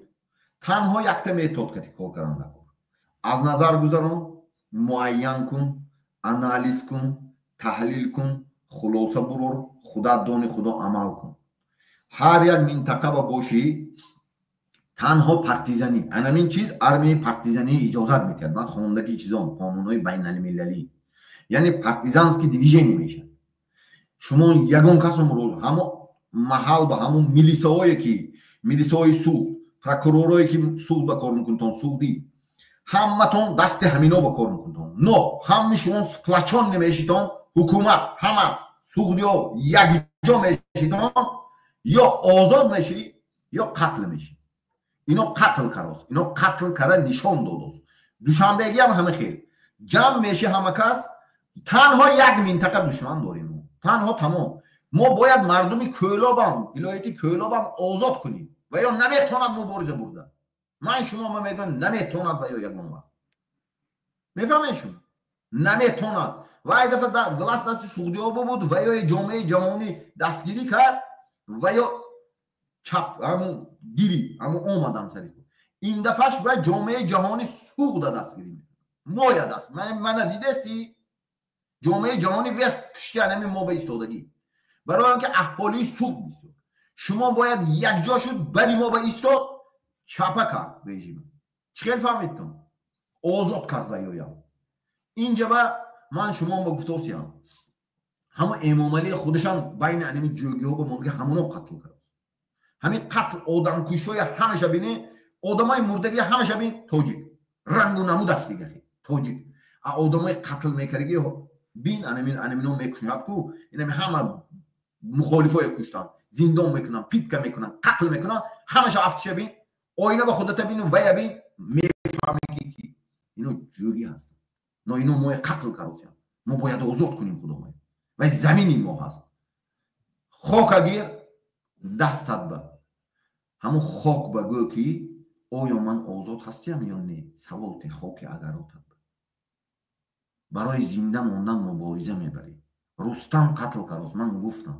Танҳо якта метод кати кор кардан накор. Аз назар гузарон, муайян кун, анализ кун, таҳлил кун, хулоса бурор, худат дони худо, амал кун. Ҳар як минтақа ба бошӣ, танҳо партизанӣ, анамин чиз армияи партизанӣ иҷозат медиҳад. Ман хондаги чизон, қонунҳои байналмилалӣ, яъне партизанский движение мешавад. Шумо ягон касро ҳамо маҳал ба ҳамун милисаҳое ки милисаҳои Суғд, прокуророе ки Суғд ба кор мекунтон, суғдӣ ҳаматон дасти ҳамино ба кор мекунтон. Но ҳами шумо сплочённый мешитон, ҳукумат, ҳама суғдиҳо якҷо мешитон, ё озод мешӣ, ё қатл мешӣ. Ино қатл карост, ино қатл кара нишон додост. Душанбегиам ҳама хел ҷамъ меши, ҳама кас. Танҳо як минтақа душман дорем, танҳо, тамом. Мо бояд мардуми Кӯлобам, вилояти Кӯлобам озод кунем ва ё наметавонад мубориза бурда. Ман шумо ма медонам, наметавонад ва ё ягон вақт. Мефаҳмед шумо? Наметавонад. Ва ай дафъа власть дасти суғдиҳо буд ва ё ҷомеаи ҷаҳонӣ дастгирӣ кард ва ё чап ҳамун гирӣ, ҳамун омадан сари. Ин дафъаш бояд ҷомеаи ҷаҳонӣ Суғда дастгирӣ мекунад. Моя даст мана дидести, ҷомеаи ҷаҳонӣ вест пушти анами мо ба истодагӣ, барои он ки аҳолии Суғд бисёр. Шумо бояд якҷо шуд, бари мо ба истод, чапа кард режима. Чӣ хел фаҳмидтон? Озод кард ва ёям. Инҷа ба ман шумо ба гуфтосиям, ҳамо Эмомалӣ худашам байни анами ҷӯгиҳо ба мондаги, ҳамоно қатл кард. Ҳамин қатл, одамкушоя ҳамаша бини, одамои мурдагӣ ҳамаша бин, тоҷик, рангу намудаш дига тоҷик. А одамои қатл мекардаги бин, анамин анамино мекушад ку, инами ҳама мухолифое куштанд. Зиндон мекунанд, пытка мекунанд, қатл мекунанд, ҳамаша афтиша бин, оина ба худата бину, вая бин, мефаҳме ки ино ҷӯгӣ ҳастанд. Но ино моя қатл каросиянд. Мо бояд озод кунем худомая. Вай замини мо ҳаст. Хока гир, дастат ба ҳамун хок ба гӯ ки оё ман озод ҳастиям ё не? Савол те хоки агаротат. Барои зинда мондан мубориза мебарӣ. Рустам қатл карост, ман гуфтам,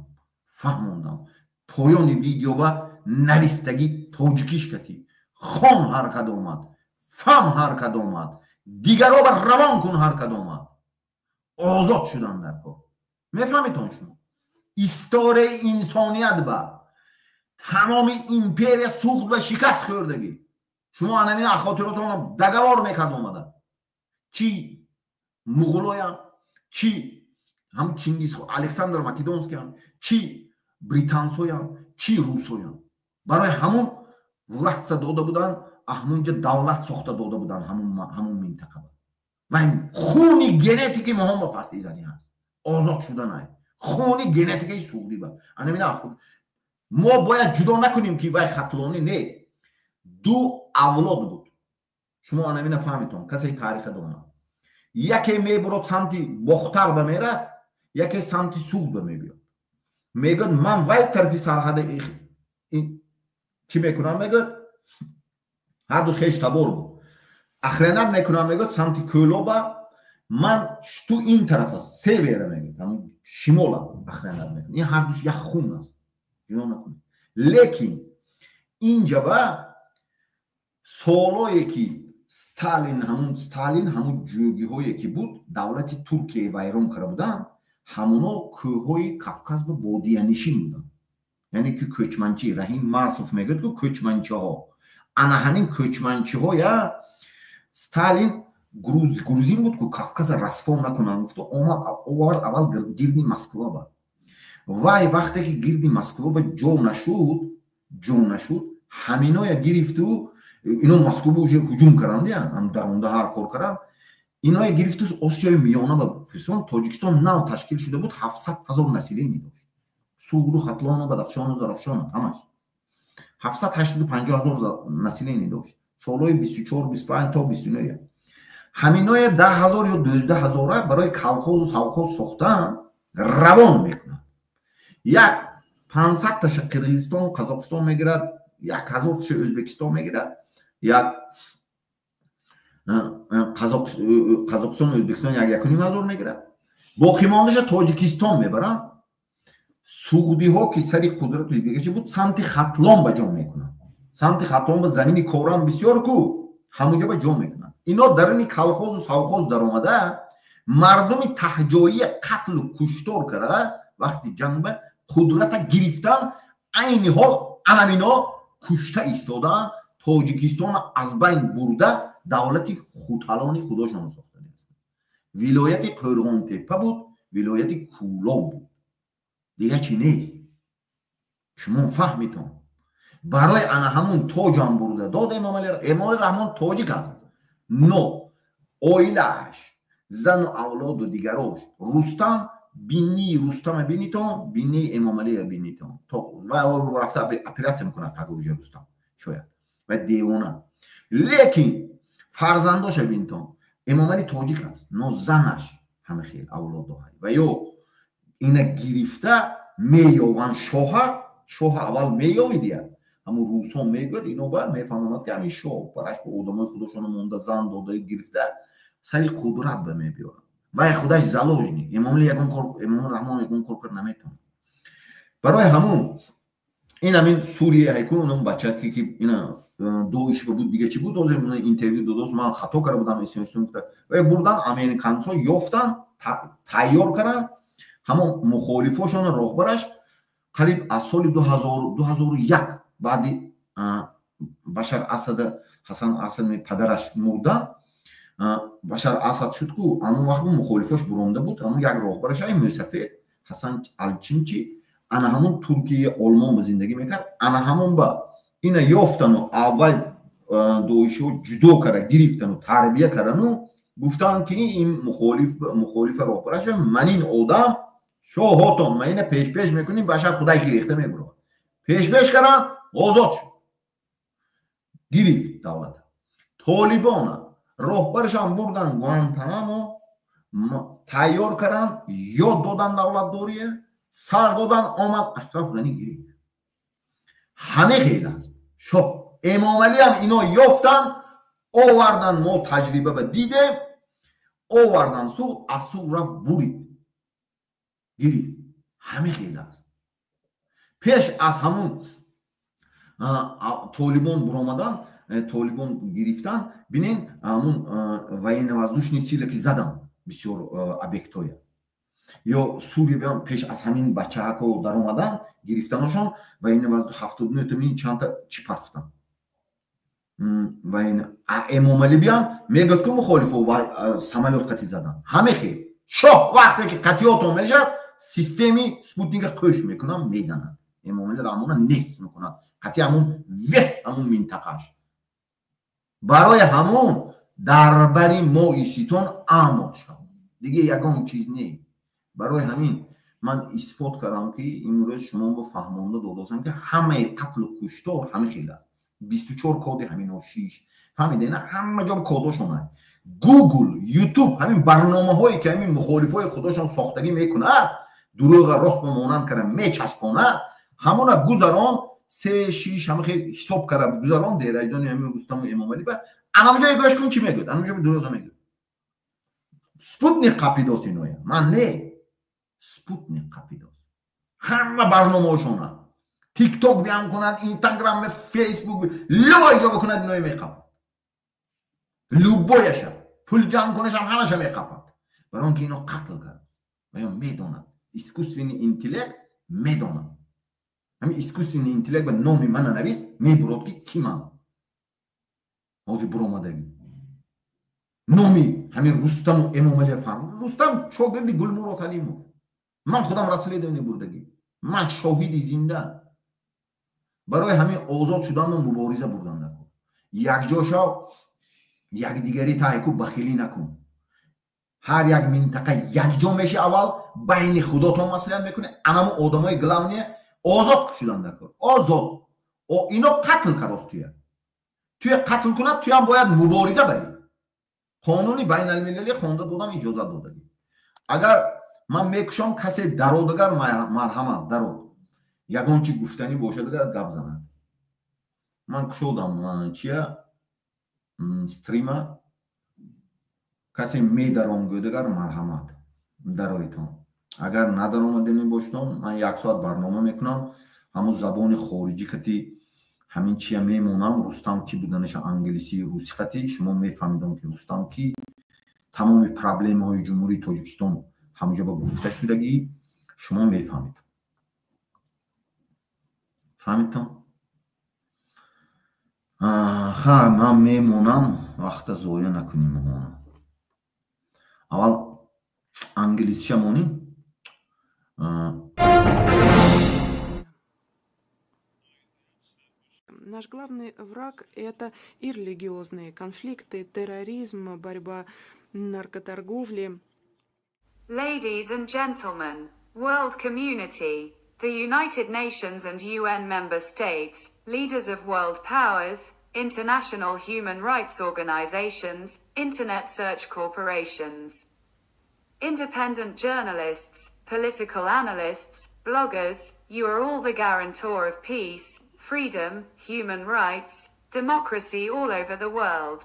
фаҳмондам. Поёни видео ба навистагӣ тоҷикиш катӣ. Хон ҳар кад омад, фаҳм ҳар кад омад, дигаро ба равон кун ҳар кад омад. Озод шудан дар кор. Мефаҳмитон шумо? Историяи инсоният ба тамоми империя сӯхт ба шикаст хӯрдагӣ. Шумо анамина хотиротон договор мекард омада. Чи муғулоям, чи ҳам Чингиз Александр Македонскиям, чи британсоям, чи русоям. Барои ҳамун власта дода буданд, ҳамунҷа давлат сохта дода буданд ҳамун минтақа. Ва хуни генетики моҳон ба партизанӣ ҳаст. Озод шуданай. Хуни генетикаи суғдӣ ба. Анамина худ мо бояд ҷудо накунем ки вай хатлонӣ не. Ду авлод буд. Шумо анамина фаҳмитон, касе тариха донад. Яке мебурод самти Бохтар ба мерад, яке самти Суғд ба мебиёд. Мегӯяд ман вай тарафи сарҳада чӣ мекунам, мегӯяд ҳарду хеш табор буд. Охранять мекунам, мегӯяд самти Кӯлоба, ман ту ин тараф аст, севера мегӯяд, ҳамун шимола охранять мекунам. Ин ҳардуш як хун аст, ҷудо накунед. Лекин инҷа ба солое ки Сталин, ҳамун Сталин, ҳамун ҷӯгиҳое ки буд, давлати Туркия вайрон карда буданд, ҳамуно кӯҳҳои Кавказ ба бодиянишин буданд. Яъне ки кӯчманчӣ, Раҳим Марсов мегӯяд ки кӯчманчиҳо. Ана ҳамин кӯчманчиҳоя Сталин грузин буд ку Кавказа расво накунанд гуфта омад овард аввал гирди Москва ба. Вай вақте ки гирди Москва ба ҷо нашуд, ҳаминоя гирифту ино Москва уже ҳуҷум карданд, ҳам даронда ҳар кор карданд. Иноя гирифту Осиёи Миёна ба фирсон. Тоҷикистон нав ташкил шуда буд, 700 ҳазор население дошт. Суғду, Хатлону, Бадахшону, Зарафшону ҳамаш 785 ҳазор население дошт. Солҳои 24, 25 то 29. Ҳаминоя 10 ҳазор ё 12 ҳазора барои колхозу совхоз сохтан равон мекунад. Як 500 таша Қирғизистон, Қазоқистон мегирад, 1000 таша Ӯзбекистон мегирад, як Қазоқистон, Ӯзбекистон 1,5 ҳазор мегирад. Боқимондаша Тоҷикистон мебаранд. Суғдиҳо ки сари қудрату дигаша буд, самти Хатлон ба ҷо мекунанд. Самти Хатлон ба замини корам бисёр ку, ҳамунҷо ба ҷо мекунанд. Ино даруни колхозу совхоз даромада, мардуми таҳҷоия қатлу куштор карда, вақти ҷанг ба қудрата гирифтан, айни ҳол анамино кушта истодаанд, Тоҷикистонро аз байн бурда, давлати хуталони худошонро сохтаанд. Вилояти Қӯрғонтеппа буд, вилояти Кӯлоб буд. Дигар чӣ нест. Шумо фаҳмитон. Барои ана ҳамун тоҷам бурда дод Эмомалӣ. Эмомалӣ Раҳмон тоҷик аст. Но оилааш, зану авлоду дигарош, Рустам, бинии Рустама бинитон, бинии Эмомалия бинитон. Ва рафта оператсия мекунад пагоҳ Рустам. Шояд. Ва девона. Лекин фарзандоша бинитон. Эмомалӣ тоҷик аст, но занаш ҳама хел авлод дорад. Ва ё ина гирифта меёванд шоҳа, шоҳа аввал меёвидия. Ҳамун русон мегӯяд, ино ба мефаҳмонад ки ҳамин шоҳ бараш ба одамои худошона монда, зан дода гирифта, сари қудрат ба мебиёрад. Вай худаш заложник. Эмомалӣ ягон кор, Эмомалӣ Раҳмон ягон кор кард наметавонад. Барои ҳамун ин ҳамин Сурия ҳайкун онам бачаке ки ина доиш буд, дига чӣ буд, ҳозир интервю додост, ман хато карда будам, СМС гуфта. Вай бурдан американцо ёфтан, тайёр кардан, ҳамон мухолифошона роҳбараш қариб аз соли 2001 баъди Башар Асада, Ҳасан Асад падараш мурдан, Башар Асад шуд ку, ҳамон вақт мухолифош буронда буд, ҳамон як роҳбараш ай мӯсафед Ҳасан Алчинчи, ана ҳамон Туркия, Олмон ба зиндагӣ мекард, ана ҳамон ба ина ёфтану аввал доишо ҷудо кара гирифтану тарбия кардану гуфтанд ки ин мухолифа роҳбараш, ман ин одам шоҳотон, ман ина пешпеш мекунем, Башар худай гирехта мебурад. Пеш карданд, озод шуд. Гирифт давлат. Толибона роҳбарашам бурдан Гуантанамо, тайёр карданд, ёд додан давлатдория, сар додан, омад Ашраф Ғанӣ гирифт. Ҳаме хел аст. Шоҳ Эмомалӣ ҳам ино ёфтанд, овардан, мо таҷриба ба дидем, овардан Суғд, аз Суғд рафт бурид, гирифт. Ҳаме хел аст. Пеш аз ҳамун Толибон буромадан, Толибон гирифтан, бинен ҳамун военно-воздушные силы ки задан бисёр объектҳоя. Ё Сурия биям пеш аз ҳамин бачаҳако даромадан, гирифтаношон военно-воздушные 79 чандта чӣ партфтан. Эмомалӣ биям мегӯяд ку мухолифо самолёт қатӣ задан. Ҳаме хел. Шоҳ вақте ки қатъиётон мешавад, системи спутника қӯш мекунам, мезанад. Эмомалӣ Раҳмона нест мекунад. Қатъи ҳамун вес ҳамун минтақаш. Барои ҳамун дар бари мо иситон амод шав. Диге ягон чиз не. Барои ҳамин ман исбот кардам ки имрӯз шумо бо фаҳмонда додосам ки ҳамаи қатлу куштор ҳамин хел аст. 24 коди ҳамино шиш. Фаҳмиде на ҳама ҷо кодошон аст. Google, YouTube ҳамин барномаҳое ки ҳамин мухолифои худошон сохтагӣ мекунад, дурӯға рост ба монанд карда мечаспонад, ҳамона гузарон се шиш ҳама хел ҳисоб карда гузарон дераҷдони ҳамин Рустаму Эмомалӣ ба анамҷое гӯш кун чӣ мегӯяд, анамҷо дурӯға мегӯяд. Спутник қапидос иноя. Ман не. Спутник қапидос. Ҳама барномаҳошона. Тикток биям кунад, Инстаграм, Фейсбук, любой ҷо бикунад иное меқапад. Любояша. Пул ҷамъ кунашам ҳамаша меқапад. Барои он ки ино қатл кард. Ва ё медонад. Искусственный интеллект медонад. Ҳамин искусственный интеллект ба номи мана навис, мебурод ки ки ман. Ҳозир буромадагӣ. Номи ҳамин Рустаму Эмомалӣ фарм. Рустам шогирди Гулмурод Ҳалимов. Ман худам расследование бурдагӣ. Ман шоҳиди зинда. Барои ҳамин озод шуданро мубориза бурдан накун. Якҷо шав, якдигари таҳи ку бахилӣ накун. Ҳар як минтақа якҷо меши аввал, байни худотон маслиҳат мекунӣ, анаму одамои главные озод шудан накун. Озод. Ино қатл карост туя. Туя қатл кунад, туям бояд мубориза барӣ. Қонуни байналмилалӣ хонда додам, иҷозат додагӣ. Агар ман мекушам, касе дародагар марҳамат дарод. Ягон чи гуфтанӣ бошад агар гап занад. Ман кушодам чия стрима, касе медаром гӯдагар марҳамат дароитон. Агар надаромадани бошдон, ман як соат барнома мекунам, ҳамун забони хориҷӣ кати ҳамин чия мемонам, Рустам ки буданаша англисӣ, русӣ қати шумо мефаҳмидон ки Рустам ки тамоми проблемаҳои Ҷумҳурии Тоҷикистон ҳамонҷо ба гуфта шудагӣ шумо мефаҳмед. Фаҳмидтон? Ха, ман мемонам, вақта зоя накунем моҳона. Аввал англисиша монем. Наш главный враг – это и религиозные конфликты, терроризм, борьба наркоторговли. Ladies and gentlemen, world community, the United Nations and UN member states, leaders of world powers, international human rights organizations, internet search corporations, independent journalists, political analysts, bloggers, you are all the guarantor of peace, freedom, human rights, democracy all over the world.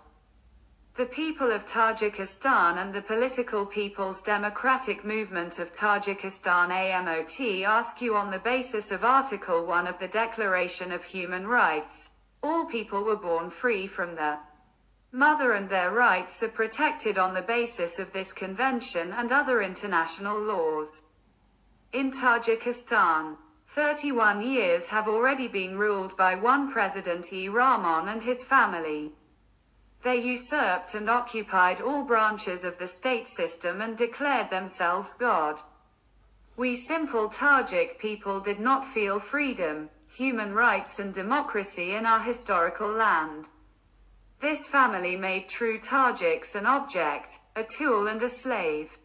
The people of Tajikistan and the Political People's Democratic Movement of Tajikistan AMOT ask you on the basis of Article 1 of the Declaration of Human Rights. All people were born free from the mother and their rights are protected on the basis of this convention and other international laws. In Tajikistan, 31 years have already been ruled by one President E. Rahmon and his family. They usurped and occupied all branches of the state system and declared themselves God. We simple Tajik people did not feel freedom, human rights and democracy in our historical land. This family made true Tajiks an object, a tool and a slave.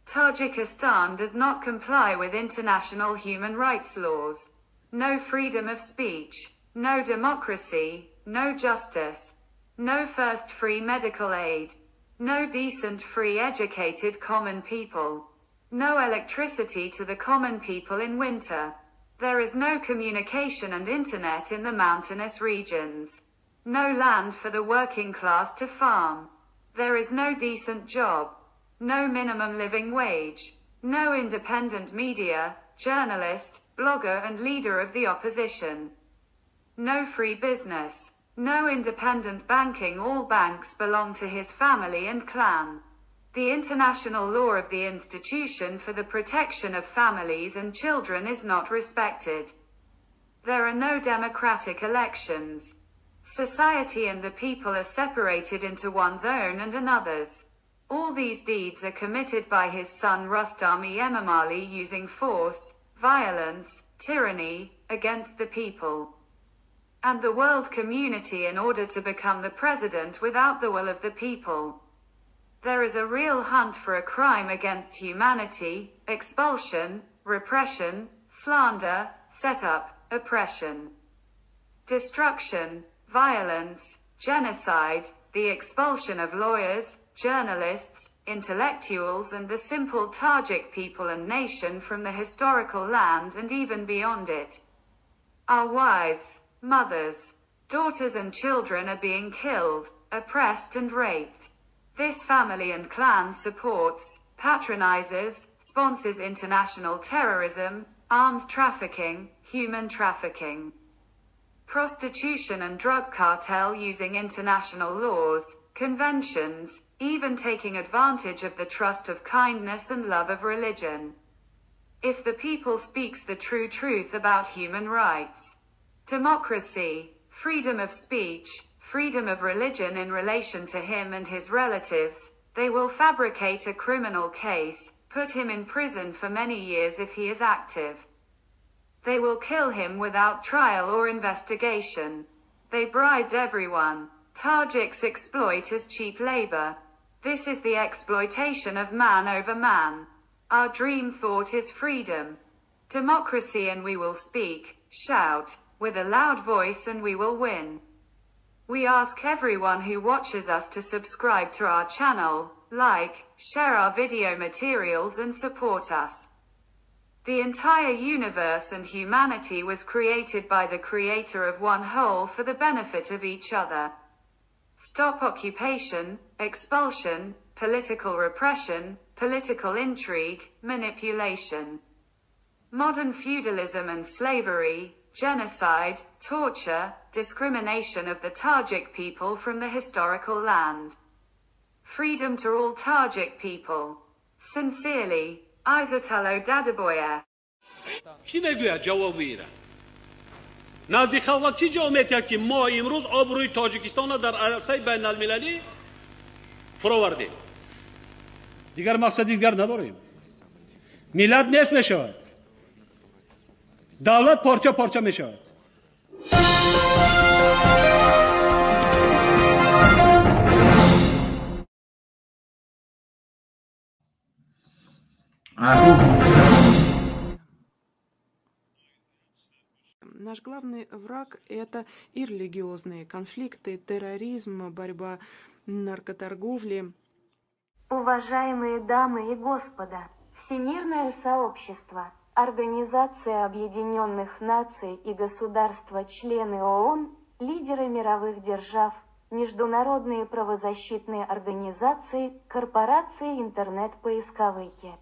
Tajikistan does not comply with international human rights laws. No freedom of speech, no democracy, no justice, no first free medical aid, no decent free educated common people, no electricity to the common people in winter. There is no communication and internet in the mountainous regions. No land for the working class to farm. There is no decent job. No minimum living wage. No independent media, journalist, blogger and leader of the opposition. No free business. No independent banking. All banks belong to his family and clan. The international law of the institution for the protection of families and children is not respected. There are no democratic elections. Society and the people are separated into one's own and another's. All these deeds are committed by his son Rustami Emomali using force, violence, tyranny, against the people and the world community in order to become the president without the will of the people. There is a real hunt for a crime against humanity, expulsion, repression, slander, setup, oppression, destruction, violence, genocide, the expulsion of lawyers, journalists, intellectuals and the simple Tajik people and nation from the historical land and even beyond it. Our wives, mothers, daughters and children are being killed, oppressed and raped. This family and clan supports, patronizes, sponsors international terrorism, arms trafficking, human trafficking, prostitution and drug cartel using international laws, conventions, even taking advantage of the trust of kindness and love of religion. If the people speaks the true truth about human rights, democracy, freedom of speech, freedom of religion in relation to him and his relatives, they will fabricate a criminal case, put him in prison for many years if he is active. They will kill him without trial or investigation. They bribed everyone. Tajiks exploit as cheap labor. This is the exploitation of man over man. Our dream thought is freedom, democracy, and we will speak, shout, with a loud voice, and we will win. We ask everyone who watches us to subscribe to our channel, like, share our video materials and support us. The entire universe and humanity was created by the creator of one whole for the benefit of each other. Stop occupation, expulsion, political repression, political intrigue, manipulation, modern feudalism and slavery, genocide, torture, discrimination of the Tajik people from the historical land. Freedom to all Tajik people. Sincerely, Izatullo Dadaboyev. Чӣ мегӯяд ҷавоби ира? Назди халқ чӣ ҷавоб метиҳад, ки мо имрӯз обрӯи Тоҷикистонро дар арсаи байналмилалӣ фуровардем? Дигар мақсади дигар надорем. Миллат нест мешавад, давлат порча порча мешавад. Наш главный враг – это и религиозные конфликты, терроризм, борьба наркоторговли. Уважаемые дамы и господа, Всемирное сообщество, Организация Объединенных Наций и государства-члены ООН, лидеры мировых держав, международные правозащитные организации, корпорации интернет-поисковики,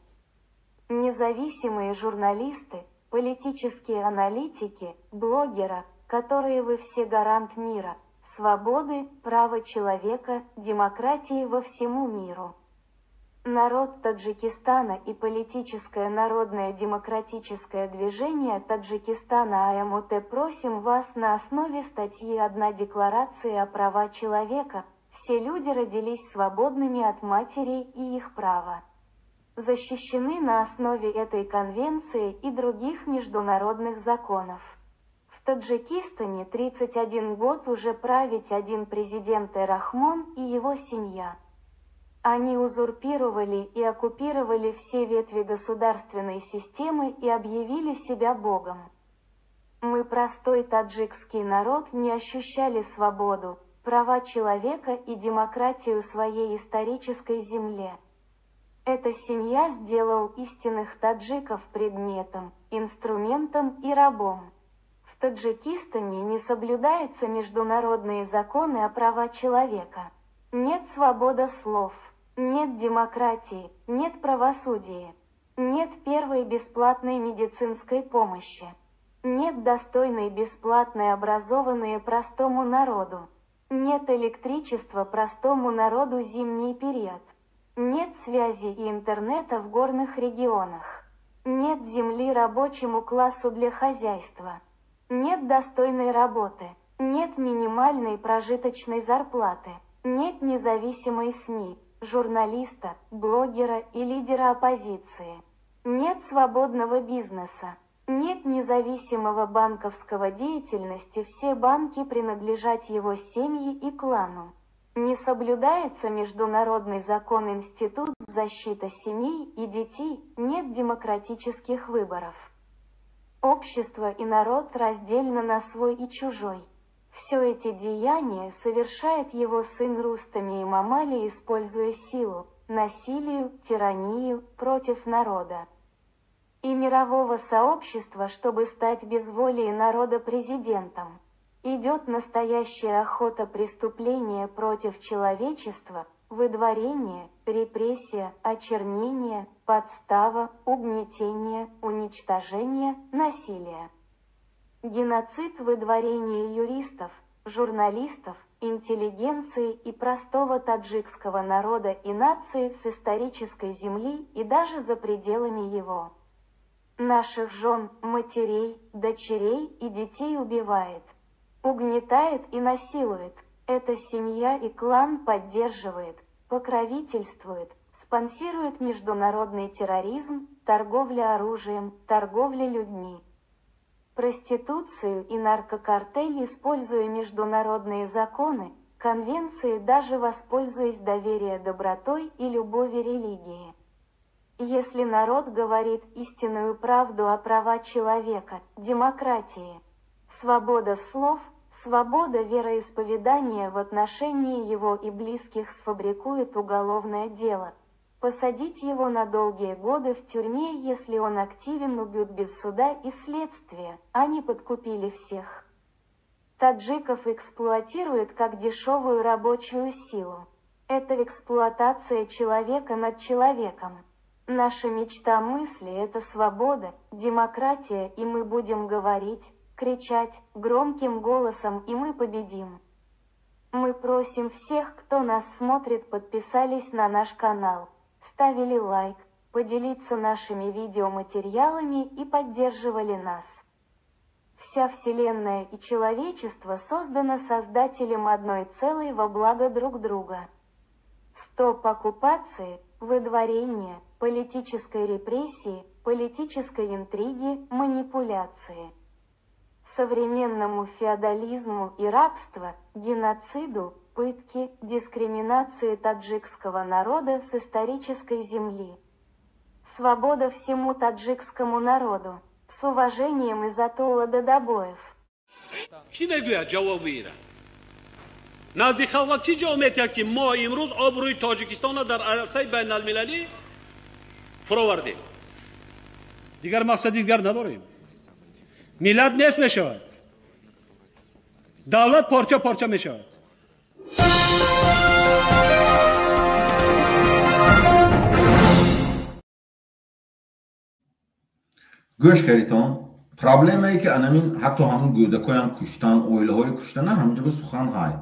независимые журналисты, политические аналитики, блогеры, которые вы все гарант мира, свободы, права человека, демократии во всему миру. Народ Таджикистана и политическое народное демократическое движение Таджикистана АМОТ просим вас на основе статьи 1 Декларации о правах человека: все люди родились свободными от матери и их права защищены на основе этой конвенции и других международных законов. В Таджикистане 31 год уже править один президент Рахмон и его семья. Они узурпировали и оккупировали все ветви государственной системы и объявили себя богом. Мы, простой таджикский народ, не ощущали свободу, права человека и демократию своей исторической земле. Эта семья сделал истинных таджиков предметом, инструментом и рабом. В Таджикистане не соблюдаются международные законы о правах человека. Нет свободы слов, нет демократии, нет правосудия, нет первой бесплатной медицинской помощи, нет достойной бесплатной образованной простому народу, нет электричества простому народу зимний период, нет связи и интернета в горных регионах, нет земли рабочему классу для хозяйства, нет достойной работы, нет минимальной прожиточной зарплаты, нет независимой СМИ, журналиста, блогера и лидера оппозиции, нет свободного бизнеса, нет независимого банковского деятельности, все банки принадлежат его семье и клану. Не соблюдается международный закон Институт защиты семей и детей, нет демократических выборов. Общество и народ раздельно на свой и чужой. Все эти деяния совершает его сын Рустами Эмомали, используя силу, насилие, тиранию против народа и мирового сообщества, чтобы стать без воли народа президентом. Идет настоящая охота преступления против человечества, выдворение, репрессия, очернение, подстава, угнетение, уничтожение, насилие. Геноцид, выдворение юристов, журналистов, интеллигенции и простого таджикского народа и нации с исторической земли и даже за пределами его. Наших жен, матерей, дочерей и детей убивает, угнетает и насилует. Эта семья и клан поддерживает, покровительствует, спонсирует международный терроризм, торговля оружием, торговля людьми, проституцию и наркокартель, используя международные законы, конвенции, даже воспользуясь доверием, добротой и любови религии. Если народ говорит истинную правду о правах человека, демократии, свобода слов, свобода вероисповедания в отношении его и близких сфабрикует уголовное дело. Посадить его на долгие годы в тюрьме, если он активен, убьют без суда и следствия, они подкупили всех. Таджиков эксплуатируют как дешевую рабочую силу. Это эксплуатация человека над человеком. Наша мечта мысли – это свобода, демократия, и мы будем говорить, кричать громким голосом, и мы победим. Мы просим всех, кто нас смотрит, подписались на наш канал, ставили лайк, поделиться нашими видеоматериалами и поддерживали нас. Вся Вселенная и человечество создано Создателем одной целой во благо друг друга. Стоп оккупации, выдворения, политической репрессии, политической интриги, манипуляции. Современному феодализму и рабству, геноциду, пытки, дискриминации таджикского народа с исторической земли. Свобода всему таджикскому народу. С уважением, Изатулла Дадабоев. Чӣ мегӯяд ҷавоби ира? Назди халқ чӣ ҷавоб метиҳад, ки мо имрӯз обрӯи Тоҷикистонро дар арсаи байналмилалӣ фуровардем? Дигар мақсади дигар надорем. Миллат нест мешавад, давлат порча порча мешавад. Гӯш кардитон, проблемае ки анамин ҳатто ҳамун гӯдакоям куштан, оилаҳои куштана, ҳаминҷо ба сухан ҳай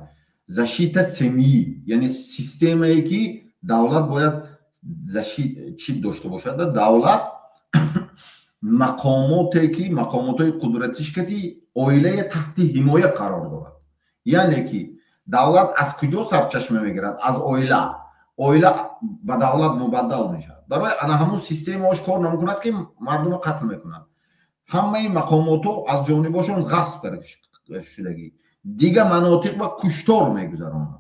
защита семьи, яъне системае ки давлат бояд чӣ дошта бошад. Давлат мақомоте ки мақомотҳои қудратиш кати оилае таҳти ҳимоя қарор дорад. Яъне ки давлат аз куҷо сарчашма мегирад? Аз оила. Оила ба давлат мубаддал мешавад. Барои ана ҳамун системаош кор намекунад, ки мардумро қатл мекунад. Ҳамаи мақомотҳо аз ҷонибошон ғасб карда шудагӣ, дигар манотиқ ба куштор мегузаронанд.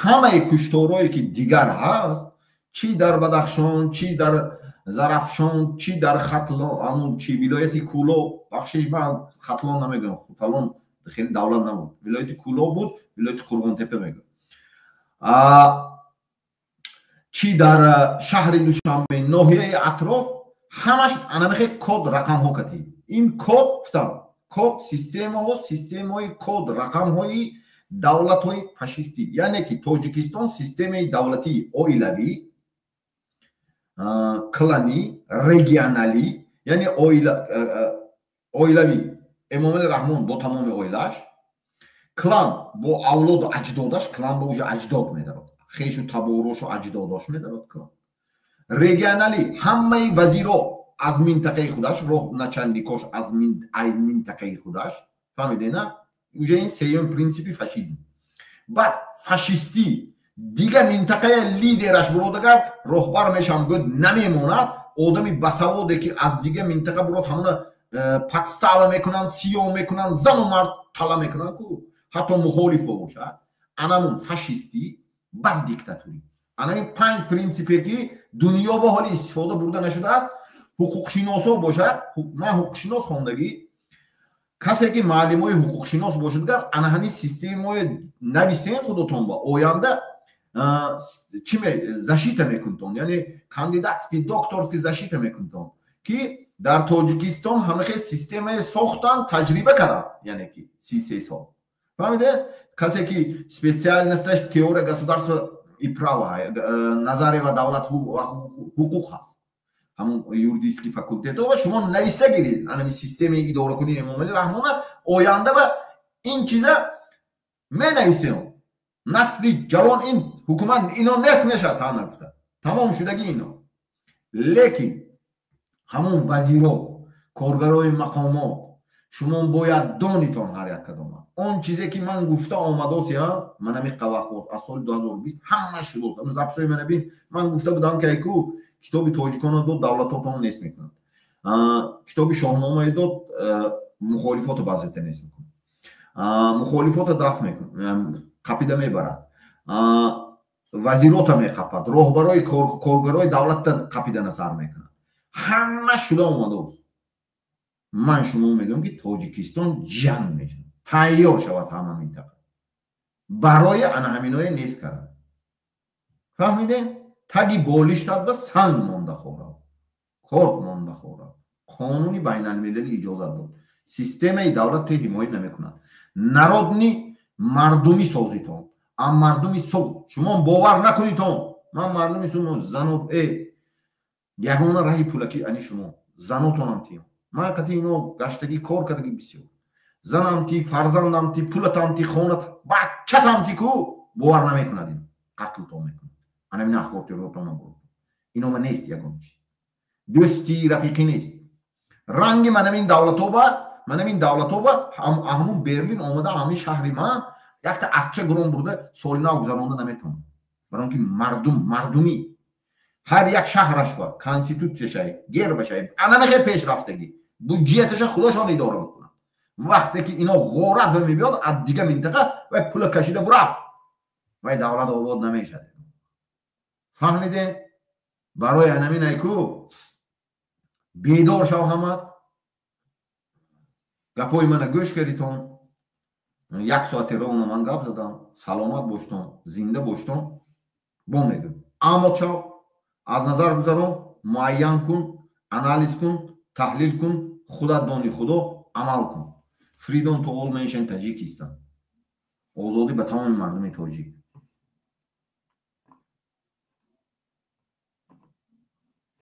Ҳамаи кушторҳое ки дигар ҳаст, чӣ дар Бадахшон, чӣ дар Зарафшон, чи дар Хатлон, ҳамун чи вилояти Кӯлоб, бахшиш, ман Хатлон намегӯям, Хатлон хеле давлат набуд, вилояти Кӯлоб буд, вилояти Қурғонтепа мегӯям, чи дар шаҳри Душанбе, ноҳияи атроф, ҳамаш анамихе код рақамҳо катӣ. Ин код гуфтам, код системаҳо, системаҳои код рақамҳои давлатҳои фашистӣ. Яъне ки Тоҷикистон системаи давлатии оилавӣ, кланӣ, регионалӣ, яъне оилавӣ Эмомали Раҳмон бо тамоми оилааш, клан бо авлоду аҷдодаш, клан бо уже аҷдод медарод, хешу таборошу аҷдодош медарод клан. Регионалӣ ҳамаи вазиро аз минтақаи худаш, роҳ начальникош аз минтақаи худаш, фаҳмидена? Уже ин сеюм принсипи фашизм. Баъд фашистӣ, дига минтақаи лидераш буродагар роҳбар мешавам гӯд намемонад, одами басаводе ки аз дига минтақа бурод, ҳамона подстава мекунанд, сиёҳ мекунанд, зану мард тала мекунанд ку, ҳатто мухолиф бошад. Анамун фашистӣ, баъд диктатурӣ. Ана ин панҷ принсипе ки дунё ба ҳоли истифода бурда нашудааст. Ҳуқуқшиносо бошад, ман ҳуқуқшинос хондагӣ, касе ки маълимои ҳуқуқшинос бошад, гар ана ҳамин системаҳои нависен худотон ба оянда чи защита мекунтон, яъне кандидатский, докторский защита мекунтон, ки дар Тоҷикистон ҳамахе системае сохтан, таҷриба карданд, яъне ки 33 сол. Фаҳмиде? Касе ки специальность аш теория государства и права, назария ва давлат ва ҳуқуқ ҳаст, ҳамун юридический факультет ва шумо нависа гиред анами системаи идоракунии Эмомали Раҳмона, оянда ва ин чиза менависем. Насли ҷавон, ин ҳукумат ино нест мешавад, ҳа, нагуфта тамом шудаги ино. Лекин ҳамон вазиро, коргарои мақомот, шумо бояд донитон ҳар як кадома он чизе ки ман гуфта омадосиам, ман ҳамиқа вақт боз аз соли 2020 ҳама шудост. Запись ои мана бин, ман гуфта будам, ки айку китоби тоҷикона дод, давлатотон нест мекунад, китоби Шоҳномае дод, мухолифото баъзета нест мекунад, мухолифото дафт мекунад, қапида мебарад, вазирота меқапад, роҳбарои коргарои давлатта қапида назар мекунад. Ҳама шуда омадааст. Ман шумо мегӯям, ки Тоҷикистон ҷанг мешавад, тайёр шавад ҳама минтақа барои ана ҳаминое нест кардан. Фаҳмидем? Таги болиштат ба санг монда хӯрад, корт монда хӯрад. Қонуни байналмилалӣ иҷозат дод, системаи давлат те ҳимоя намекунад. Народный мардумӣ созитон, ам мардуми суғ шумо бовар накунитон. Ман мардуми суғ зано ягона раҳи пулакӣ ани шумо занотонам тиём. Ман қати ино гаштагӣ, кор кардаги бисёр, занам ти, фарзандам ти, пулатам ти, хонат, бачатам ти ку бовар намекунад, ин қатлтон мекунад. Анамина хотиротон набурд, инома нест ягон чиз, дӯсти рафиқӣ нест. Ранги манамин давлатоба, манамин давлатоба ҳамун Берлин омада, ҳамин шаҳри ман якта арча гурон бурда соли нав гузаронда наметавонад, барои он ки мардум мардумӣ ҳар як шаҳраш ба конститутсияшай, гербашай, анамихе пешрафтагӣ, буҷеташа худошон идора мекунад. Вақте ки ино ғорат ба мебиёд аз дига минтақа, вай пула кашида бурафт, вай давлат обод намешад. Фаҳмиде? Барои анамин айку бедор шав, ҳама гапҳои мана гӯш кардитон, як соати ровно ман гап задам. Саломат боштон, зинда боштон. Бо мегӯм, амот шав, аз назар гузарон, муайян кун, анализ кун, таҳлил кун, худат дони худо, амал кун. Freedom to all nation Tajikistan. Озодӣ ба тамоми мардуми тоҷик.